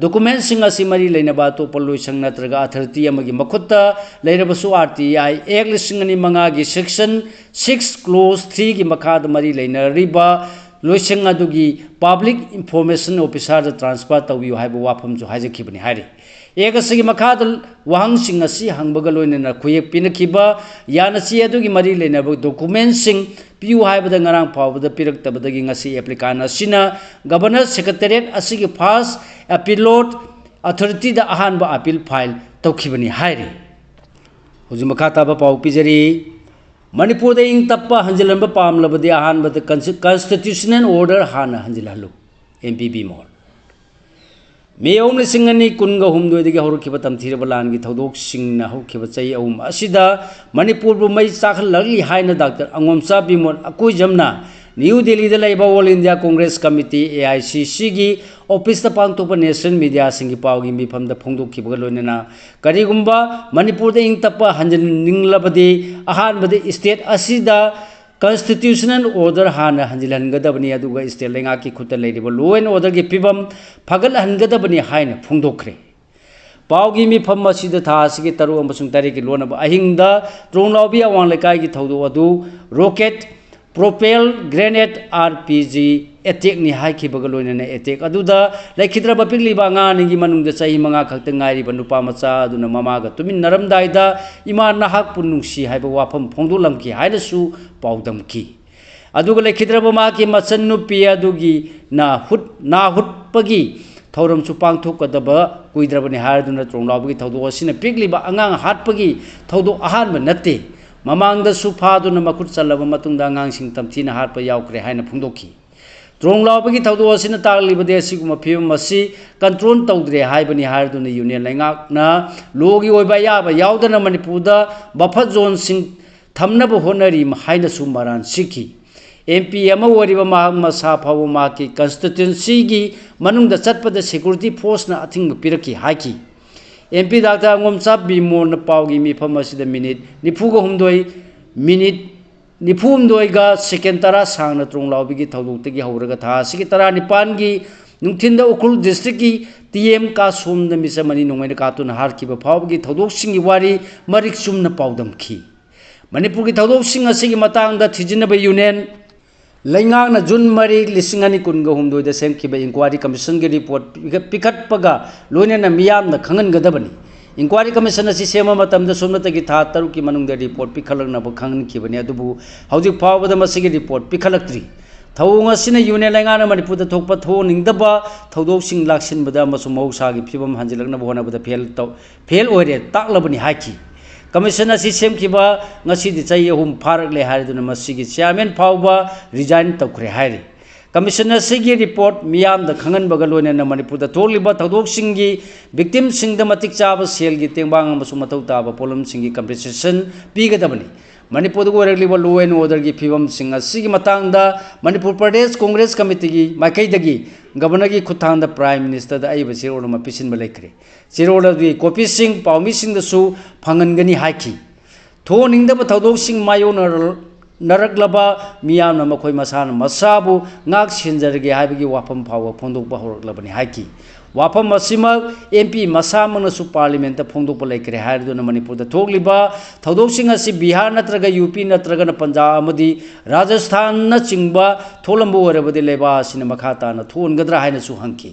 ꯗꯣꯀꯨꯃꯦꯟꯁꯤꯡ ꯑꯁꯤ ꯃꯔꯤ ꯂꯩꯅꯕ ꯑꯇꯣꯞꯄ ꯂꯣꯏꯁꯪ ꯅꯠꯇ꯭ꯔꯒ ꯑꯊꯣꯔꯤꯇꯤ ꯑꯃꯒꯤ ꯃꯈꯨꯠꯇ ꯂꯩꯔꯕꯁꯨ, ꯑꯥꯔ ꯇꯤ ꯑꯥꯏ ꯑꯦꯛ ꯂꯤꯁꯤꯡ ꯑꯅꯤ ꯃꯉꯥꯒꯤ ꯁꯦꯛꯁꯟ ꯁꯤꯛꯁ ꯀ꯭ꯂꯣꯖ ꯊ꯭ꯔꯤꯒꯤ ꯃꯈꯥꯗ ꯃꯔꯤ ꯂꯩꯅꯔꯤꯕ ꯂꯣꯏꯁꯪ ꯑꯗꯨꯒꯤ ꯄꯕ꯭ꯂꯤꯛ ꯏꯟꯐꯣꯔꯃꯦꯁꯟ ꯑꯣꯐꯤꯁꯥꯔꯗ ꯇ꯭ꯔꯥꯟꯁꯐꯔ ꯇꯧꯕꯤꯌꯨ ꯍꯥꯏꯕ ꯋꯥꯐꯝꯁꯨ ꯍꯥꯏꯖꯈꯤꯕꯅꯤ ꯍꯥꯏꯔꯤ꯫ ꯑꯦꯛ ꯑꯁꯤꯒꯤ ꯃꯈꯥꯗ ꯋꯥꯍꯪꯁꯤꯡ ꯑꯁꯤ ꯍꯪꯕꯒ ꯂꯣꯏꯅꯅ ꯈꯨꯌꯦꯛ ꯄꯤꯅꯈꯤꯕ ꯌꯥꯅꯁꯤ ꯑꯗꯨꯒꯤ ꯃꯔꯤ ꯂꯩꯅꯕ ꯗꯣꯀꯨꯃꯦꯟꯁꯤꯡ ꯄꯤꯌꯨ ꯍꯥꯏꯕꯗ ꯉꯔꯥꯡ ꯐꯥꯎꯕꯗ ꯄꯤꯔꯛꯇꯕꯗꯒꯤ ꯉꯁꯤ ꯑꯦꯄ꯭ꯂꯤꯀꯥꯟ ꯑꯁꯤꯅ ꯒꯕꯔꯅꯔ ꯁꯦꯀ꯭ꯔꯦꯇꯔꯤꯌꯦꯠ ꯑꯁꯤꯒꯤ ꯐꯥꯔꯁ ꯑꯦꯄꯤꯂꯣꯠ ꯑꯊꯣꯔꯤꯇꯤꯗ ꯑꯍꯥꯟꯕ ꯑꯄꯤꯜ ꯐꯥꯏꯜ ꯇꯧꯈꯤꯕꯅꯤ ꯍꯥꯏꯔꯤ꯫ ꯍꯧꯖꯤꯛ ꯃꯈꯥ ꯇꯥꯕ ꯄꯥꯎ ꯄꯤꯖꯔꯤ꯫ ꯃꯅꯤꯄꯨꯔꯗ ꯏꯪ ꯇꯞꯄ ꯍꯟꯖꯤꯜꯍꯟꯕ ꯄꯥꯝꯂꯕꯗꯤ ꯑꯍꯥꯟꯕꯗ ꯀꯟꯁ-, ꯀꯟꯁꯇꯤꯇ꯭ꯌꯨꯁꯅꯦꯜ ꯑꯣꯔꯗꯔ ꯍꯥꯟꯅ ꯍꯟꯖꯤꯜꯍꯜꯂꯨ꯫ M P Bimol. ꯃꯦ ꯑꯍꯨꯝ, ꯂꯤꯁꯤꯡ ꯑꯅꯤ ꯀꯨꯟꯒ ꯍꯨꯝꯗꯣꯏꯗꯒꯤ ꯍꯧꯔꯛꯈꯤꯕ ꯇꯝꯊꯤꯔꯕ ꯂꯥꯟꯒꯤ ꯊꯧꯗꯣꯛꯁꯤꯡꯅ ꯍꯧꯈꯤꯕ ꯆꯍꯤ ꯑꯍꯨꯝ ꯑꯁꯤꯗ ꯃꯅꯤꯄꯨꯔꯕꯨ ꯃꯩ ꯆꯥꯛꯍꯜꯂꯛꯂꯤ ꯍꯥꯏꯅ ꯗꯥꯛꯇꯔ ꯑꯉꯣꯝꯆꯥ ꯕꯤꯃꯣꯜ ꯑꯀꯣꯏꯖꯝꯅ ꯅ꯭ꯌꯨ ꯗꯦꯜꯂꯤꯗ ꯂꯩꯕ all India Congress committee, A I C ꯁꯤꯒꯤ ꯑꯣꯐꯤꯁꯇ ꯄꯥꯡꯊꯣꯛꯄ ꯅꯦꯁꯅꯦꯜ ꯃꯤꯗꯤꯌꯥꯁꯤꯡꯒꯤ ꯄꯥꯎꯒꯤ ꯃꯤꯐꯝꯗ ꯐꯣꯡꯗꯣꯛꯈꯤꯕꯒ ꯂꯣꯏꯅꯅ, ꯀꯔꯤꯒꯨꯝꯕ ꯃꯅꯤꯄꯨꯔꯗ ꯏꯪ ꯇꯞꯄ ꯍꯟꯖꯤꯟꯅꯤꯡꯂꯕꯗꯤ ꯑꯍꯥꯟꯕꯗ ꯁ꯭ꯇꯦꯠ ꯑꯁꯤꯗ ꯀꯟꯁꯇꯤꯇ꯭ꯌꯨꯁꯅꯦꯜ ꯑꯣꯔꯗꯔ ꯍꯥꯟꯅ ꯍꯟꯖꯤꯜꯍꯟꯒꯗꯕꯅꯤ, ꯑꯗꯨꯒ ꯁ꯭ꯇꯦꯠ ꯂꯩꯉꯥꯛꯀꯤ ꯈꯨꯠꯇ ꯂꯩꯔꯤꯕ ꯂꯣ ꯑꯦꯟ ꯑꯣꯔꯗꯔꯒꯤ ꯐꯤꯕꯝ ꯐꯒꯠꯍꯟꯒꯗꯕꯅꯤ ꯍꯥꯏꯅ ꯐꯣꯡꯗꯣꯛꯈ꯭ꯔꯦ꯫ ꯄꯥꯎꯒꯤ ꯃꯤꯐꯝ ꯑꯁꯤꯗ ꯊꯥ ꯑꯁꯤꯒꯤ ꯇꯔꯨꯛ ꯑꯃꯁꯨꯡ ꯇꯔꯦꯠꯀꯤ ꯂꯣꯟꯅꯕ ꯑꯍꯤꯡꯗ ꯇ꯭ꯔꯣꯡꯂꯥꯎꯕꯤ ꯑꯋꯥꯡ ꯂꯩꯀꯥꯏꯒꯤ ꯊꯧꯗꯣꯛ ꯑꯗꯨ rocket propelled grenade, R P G, ꯑꯦꯇꯦꯛꯅꯤ ꯍꯥꯏꯈꯤꯕꯒ ꯂꯣꯏꯅꯅ ꯑꯦꯇꯦꯛ ꯑꯗꯨꯗ ꯂꯩꯈꯤꯗ꯭ꯔꯕ ꯄꯤꯛꯂꯤꯕ ꯑꯉꯥꯡ ꯑꯅꯤꯒꯤ ꯃꯅꯨꯡꯗ ꯆꯍꯤ ꯃꯉꯥ ꯈꯛꯇ ꯉꯥꯏꯔꯤꯕ ꯅꯨꯄꯥ ꯃꯆꯥ ꯑꯗꯨꯅ ꯃꯃꯥꯒ ꯇꯨꯃꯤꯟꯅꯔꯝꯗꯥꯏꯗ "ꯏꯃꯥ, ꯅꯍꯥꯛꯄꯨ ꯅꯨꯡꯁꯤ" ꯍꯥꯏꯕ ꯋꯥꯐꯝ ꯐꯣꯡꯗꯣꯛꯂꯝꯈꯤ ꯍꯥꯏꯅꯁꯨ ꯄꯥꯎꯗꯝꯈꯤ꯫ ꯑꯗꯨꯒ ꯂꯩꯈꯤꯗ꯭ꯔꯕ ꯃꯍꯥꯛꯀꯤ ꯃꯆꯟꯅꯨꯄꯤ ꯑꯗꯨꯒꯤ ꯅꯥꯍꯨꯠ-, ꯅꯥꯍꯨꯠꯄꯒꯤ ꯊꯧꯔꯝꯁꯨ ꯄꯥꯡꯊꯣꯛꯀꯗꯕ ꯀꯨꯏꯗ꯭ꯔꯕꯅꯤ ꯍꯥꯏꯗꯨꯅ ꯇ꯭ꯔꯣꯡꯂꯥꯎꯕꯒꯤ ꯊꯧꯗꯣꯛ ꯑꯁꯤꯅ ꯄꯤꯛꯂꯤꯕ ꯑꯉꯥꯡ ꯍꯥꯠꯄꯒꯤ ꯊꯧꯗꯣꯛ ꯑꯍꯥꯟꯕ ꯅꯠꯇꯦ꯫ ꯃꯃꯥꯡꯗꯁꯨ ꯐꯥꯗꯨꯅ ꯃꯈꯨꯠ ꯆꯜꯂꯕ ꯃꯇꯨꯡꯗ ꯑꯉꯥꯡꯁꯤꯡ ꯇꯝꯊꯤꯅ ꯍꯥꯠꯄ ꯌꯥꯎꯈ꯭ꯔꯦ ꯍꯥꯏꯅ ꯐꯣꯡꯗꯣꯛꯈꯤ꯫ ꯇ꯭ꯔꯣꯡ ꯂꯥꯎꯕꯒꯤ ꯊꯧꯗꯣꯛ ꯑꯁꯤꯅ ꯇꯥꯛꯂꯤꯕꯗꯤ ꯑꯁꯤꯒꯨꯝꯕ ꯐꯤꯕꯝ ꯑꯁꯤ ꯀꯟꯇ꯭ꯔꯣꯜ ꯇꯧꯗ꯭ꯔꯦ ꯍꯥꯏꯕꯅꯤ ꯍꯥꯏꯗꯨꯅ ꯌꯨꯅꯤꯌꯟ ꯂꯩꯉꯥꯛꯅ ꯂꯣꯒꯤ ꯑꯣꯏꯕ ꯑꯌꯥꯕ ꯌꯥꯎꯗꯅ ꯃꯅꯤꯄꯨꯔꯗ ꯕꯐꯔ ꯖꯣꯟꯁꯤꯡ ꯊꯝꯅꯕ ꯍꯣꯠꯅꯔꯤ ꯍꯥꯏꯅꯁꯨ ꯃꯔꯥꯜ ꯁꯤꯈꯤ꯫ ꯑꯦꯝ ꯄꯤ ꯑꯃ ꯑꯣꯏꯔꯤꯕ ꯃꯍꯥꯛ ꯃꯁꯥ ꯐꯥꯎꯕ ꯃꯍꯥꯛꯀꯤ ꯀꯟꯁꯇꯤꯇ꯭ꯋꯦꯟꯁꯤꯒꯤ ꯃꯅꯨꯡꯗ ꯆꯠꯄꯗ ꯁꯦꯀ꯭ꯌꯨꯔꯤꯇꯤ ꯐꯣꯔꯁꯅ ꯑꯊꯤꯡꯕ ꯄꯤꯔꯛꯈꯤ ꯍꯥꯏꯈꯤ꯫ ꯑꯦꯝ ꯄꯤ ꯗꯥꯛꯇꯔ ꯑꯉꯣꯝꯆꯥ ꯕꯤꯃꯣꯜꯅ ꯄꯥꯎꯒꯤ ꯃꯤꯐꯝ ꯑꯁꯤꯗ ꯃꯤꯅꯤꯠ ꯅꯤꯐꯨꯒ ꯍꯨꯝꯗꯣꯏ, ꯃꯤꯅꯤꯠ ꯅꯤꯐꯨꯍꯨꯝꯗꯣꯏꯒ ꯁꯦꯀꯦꯟ ꯇꯔꯥ ꯁꯥꯡꯅ ꯇ꯭ꯔꯣꯡ ꯂꯥꯎꯕꯤꯒꯤ ꯊꯧꯗꯣꯛꯇꯒꯤ ꯍꯧꯔꯒ ꯊꯥ ꯑꯁꯤꯒꯤ ꯇꯔꯥꯅꯤꯄꯥꯟꯒꯤ ꯅꯨꯡꯊꯤꯟꯗ ꯎꯈ꯭ꯔꯨꯜ ꯗꯤꯁꯇ꯭ꯔꯤꯛꯀꯤ ꯇꯤ ꯑꯦꯝ ꯀꯥꯁꯣꯝꯗ ꯃꯤꯆꯝ ꯑꯅꯤ ꯅꯣꯡꯃꯩꯅ ꯀꯥꯞꯇꯨꯅ ꯍꯥꯠꯈꯤꯕ ꯐꯥꯎꯕꯒꯤ ꯊꯧꯗꯣꯛꯁꯤꯡꯒꯤ ꯋꯥꯔꯤ ꯃꯔꯤꯛ ꯆꯨꯝꯅ ꯄꯥꯎꯗꯝꯈꯤ꯫ ꯃꯅꯤꯄꯨꯔꯒꯤ ꯊꯧꯗꯣꯛꯁꯤꯡ ꯑꯁꯤꯒꯤ ꯃꯇꯥꯡꯗ ꯊꯤꯖꯤꯟꯅꯕ ꯌꯨꯅꯤꯌꯟ ꯂꯩꯉꯥꯛꯅ ꯖꯨꯟ ꯃꯔꯤ, ꯂꯤꯁꯤꯡ ꯑꯅꯤ ꯀꯨꯟꯒ ꯍꯨꯝꯗꯣꯏꯗ ꯁꯦꯝꯈꯤꯕ ꯏꯟꯀ꯭ꯋꯥꯔꯤ ꯀꯃꯤꯁꯟꯒꯤ ꯔꯤꯄꯣꯔꯠ ꯄꯤꯈꯠ-, ꯄꯤꯈꯠꯄꯒ ꯂꯣꯏꯅꯅ ꯃꯤꯌꯥꯝꯅ ꯈꯪꯍꯟꯒꯗꯕꯅꯤ꯫ ꯏꯟꯀ꯭ꯋꯥꯔꯤ ꯀꯃꯤꯁꯟ ꯑꯁꯤ ꯁꯦꯝꯕ ꯃꯇꯝꯗ ꯁꯨꯞꯅꯇꯒꯤ ꯊꯥ ꯇꯔꯨꯛꯀꯤ ꯃꯅꯨꯡꯗ ꯔꯤꯄꯣꯔꯠ ꯄꯤꯈꯠꯂꯛꯅꯕ ꯈꯪꯍꯟꯈꯤꯕꯅꯤ, ꯑꯗꯨꯕꯨ ꯍꯧꯖꯤꯛ ꯐꯥꯎꯕꯗ ꯃꯁꯤꯒꯤ ꯔꯤꯄꯣꯔꯠ ꯄꯤꯈꯠꯂꯛꯇ꯭ꯔꯤ꯫ ꯊꯧꯑꯣꯡ ꯑꯁꯤꯅ ꯌꯨꯅꯤꯌꯟ ꯂꯩꯉꯥꯛꯅ ꯃꯅꯤꯄꯨꯔꯗ ꯊꯣꯛꯄ ꯊꯣꯛꯍꯟꯅꯤꯡꯗꯕ ꯊꯧꯗꯣꯛꯁꯤꯡ ꯂꯥꯛꯁꯤꯟꯕꯗ ꯑꯃꯁꯨꯡ ꯃꯍꯧꯁꯥꯒꯤ ꯐꯤꯕꯝ ꯍꯟꯖꯤꯜꯂꯛꯅꯕ ꯍꯣꯠꯅꯕꯗ ꯐꯦꯜ ꯇꯧ-, ꯐꯦꯜ ꯑꯣꯏꯔꯦ ꯇꯥꯛꯂꯕꯅꯤ ꯍꯥꯏꯈꯤ꯫ ꯀꯃꯤꯁꯟ ꯑꯁꯤ ꯁꯦꯝꯈꯤꯕ ꯉꯁꯤꯗꯤ ꯆꯍꯤ ꯑꯍꯨꯝ ꯐꯥꯔꯛꯂꯦ ꯍꯥꯏꯔꯗꯨꯅ ꯃꯁꯤꯒꯤ ꯆꯤꯌꯥꯔꯃꯦꯟ ꯐꯥꯎꯕ ꯔꯤꯖꯥꯏꯟ ꯇꯧꯈ꯭ꯔꯦ ꯍꯥꯏꯔꯤ꯫ ꯀꯃꯤꯁꯟ ꯑꯁꯤꯒꯤ ꯔꯤꯄꯣꯔꯠ ꯃꯤꯌꯥꯝꯗ ꯈꯪꯍꯟꯕꯒ ꯂꯣꯏꯅꯅ ꯃꯅꯤꯄꯨꯔꯗ ꯊꯣꯛꯂꯤꯕ ꯊꯧꯗꯣꯛꯁꯤꯡꯒꯤ ꯚꯤꯛꯇꯤꯝꯁꯤꯡꯗ ꯃꯇꯤꯛ ꯆꯥꯕ ꯁꯦꯜꯒꯤ ꯇꯦꯡꯕꯥꯡ ꯑꯃꯁꯨꯡ ꯃꯊꯧ ꯇꯥꯕ ꯄꯣꯠꯂꯝꯁꯤꯡꯒꯤ ꯀꯝꯄꯦꯟꯁꯦꯁꯟ ꯄꯤꯒꯗꯕꯅꯤ꯫ ꯃꯅꯤꯄꯨꯔꯗ ꯑꯣꯏꯔꯛꯂꯤꯕ ꯂꯣ ꯑꯦꯟ ꯑꯣꯔꯗꯔꯒꯤ ꯐꯤꯕꯝꯁꯤꯡ ꯑꯁꯤꯒꯤ ꯃꯇꯥꯡꯗ ꯃꯅꯤꯄꯨꯔ ꯄ꯭ꯔꯗꯦꯁ ꯀꯣꯡꯒ꯭ꯔꯦꯁ ꯀꯃꯤꯇꯤꯒꯤ ꯃꯥꯏꯀꯩꯗꯒꯤ ꯒꯕꯔꯅꯔꯒꯤ ꯈꯨꯠꯊꯥꯡꯗ ꯄ꯭ꯔꯥꯏꯝ ꯃꯤꯅꯤꯁꯇꯔꯗ ꯑꯏꯕ ꯆꯦꯔꯣꯜ ꯑꯃ ꯄꯤꯁꯤꯟꯕ ꯂꯩꯈ꯭ꯔꯦ꯫ ꯆꯦꯔꯣꯜ ꯑꯗꯨꯒꯤ ꯀꯣꯄꯤꯁꯤꯡ ꯄꯥꯎꯃꯤꯁꯤꯡꯗꯁꯨ ꯐꯪꯍꯟꯒꯅꯤ ꯍꯥꯏꯈꯤ꯫ ꯊꯣꯛꯍꯟꯅꯤꯡꯗꯕ ꯊꯧꯗꯣꯛꯁꯤꯡ ꯃꯥꯌꯣꯛꯅꯔꯛꯂꯕ ꯃꯤꯌꯥꯝꯅ ꯃꯈꯣꯏ ꯃꯁꯥꯅ ꯃꯁꯥꯕꯨ ꯉꯥꯛ ꯁꯦꯟꯖꯔꯒꯦ ꯍꯥꯏꯕꯒꯤ ꯋꯥꯐꯝ ꯐꯥꯎꯕ ꯐꯣꯡꯗꯣꯛꯄ ꯍꯧꯔꯛꯂꯕꯅꯤ ꯍꯥꯏꯈꯤ꯫ ꯋꯥꯐꯝ ꯑꯁꯤꯃꯛ ꯑꯦꯝ ꯄꯤ ꯃꯁꯥꯃꯛꯅꯁꯨ ꯄꯥꯔꯂꯤꯌꯥꯃꯦꯟꯠꯇ ꯐꯣꯡꯗꯣꯛꯄ ꯂꯩꯈ꯭ꯔꯦ ꯍꯥꯏꯔꯗꯨꯅ ꯃꯅꯤꯄꯨꯔꯗ ꯊꯣꯛꯂꯤꯕ ꯊꯧꯗꯣꯛꯁꯤꯡ ꯑꯁꯤ ꯕꯤꯍꯥꯔ ꯅꯠꯇ꯭ꯔꯒ ꯌꯨ ꯄꯤ ꯅꯠꯇ꯭ꯔꯒꯅ ꯄꯟꯖꯥꯕ ꯑꯃꯗꯤ ꯔꯥꯖꯁꯊꯥꯟꯅꯆꯤꯡꯕ ꯊꯣꯛꯂꯝꯕ ꯑꯣꯏꯔꯕꯗꯤ ꯂꯩꯕꯥꯛ ꯑꯁꯤꯅ ꯃꯈꯥ ꯇꯥꯅ ꯊꯣꯛꯍꯟꯒꯗ꯭ꯔꯥ ꯍꯥꯏꯅꯁꯨ ꯍꯪꯈꯤ꯫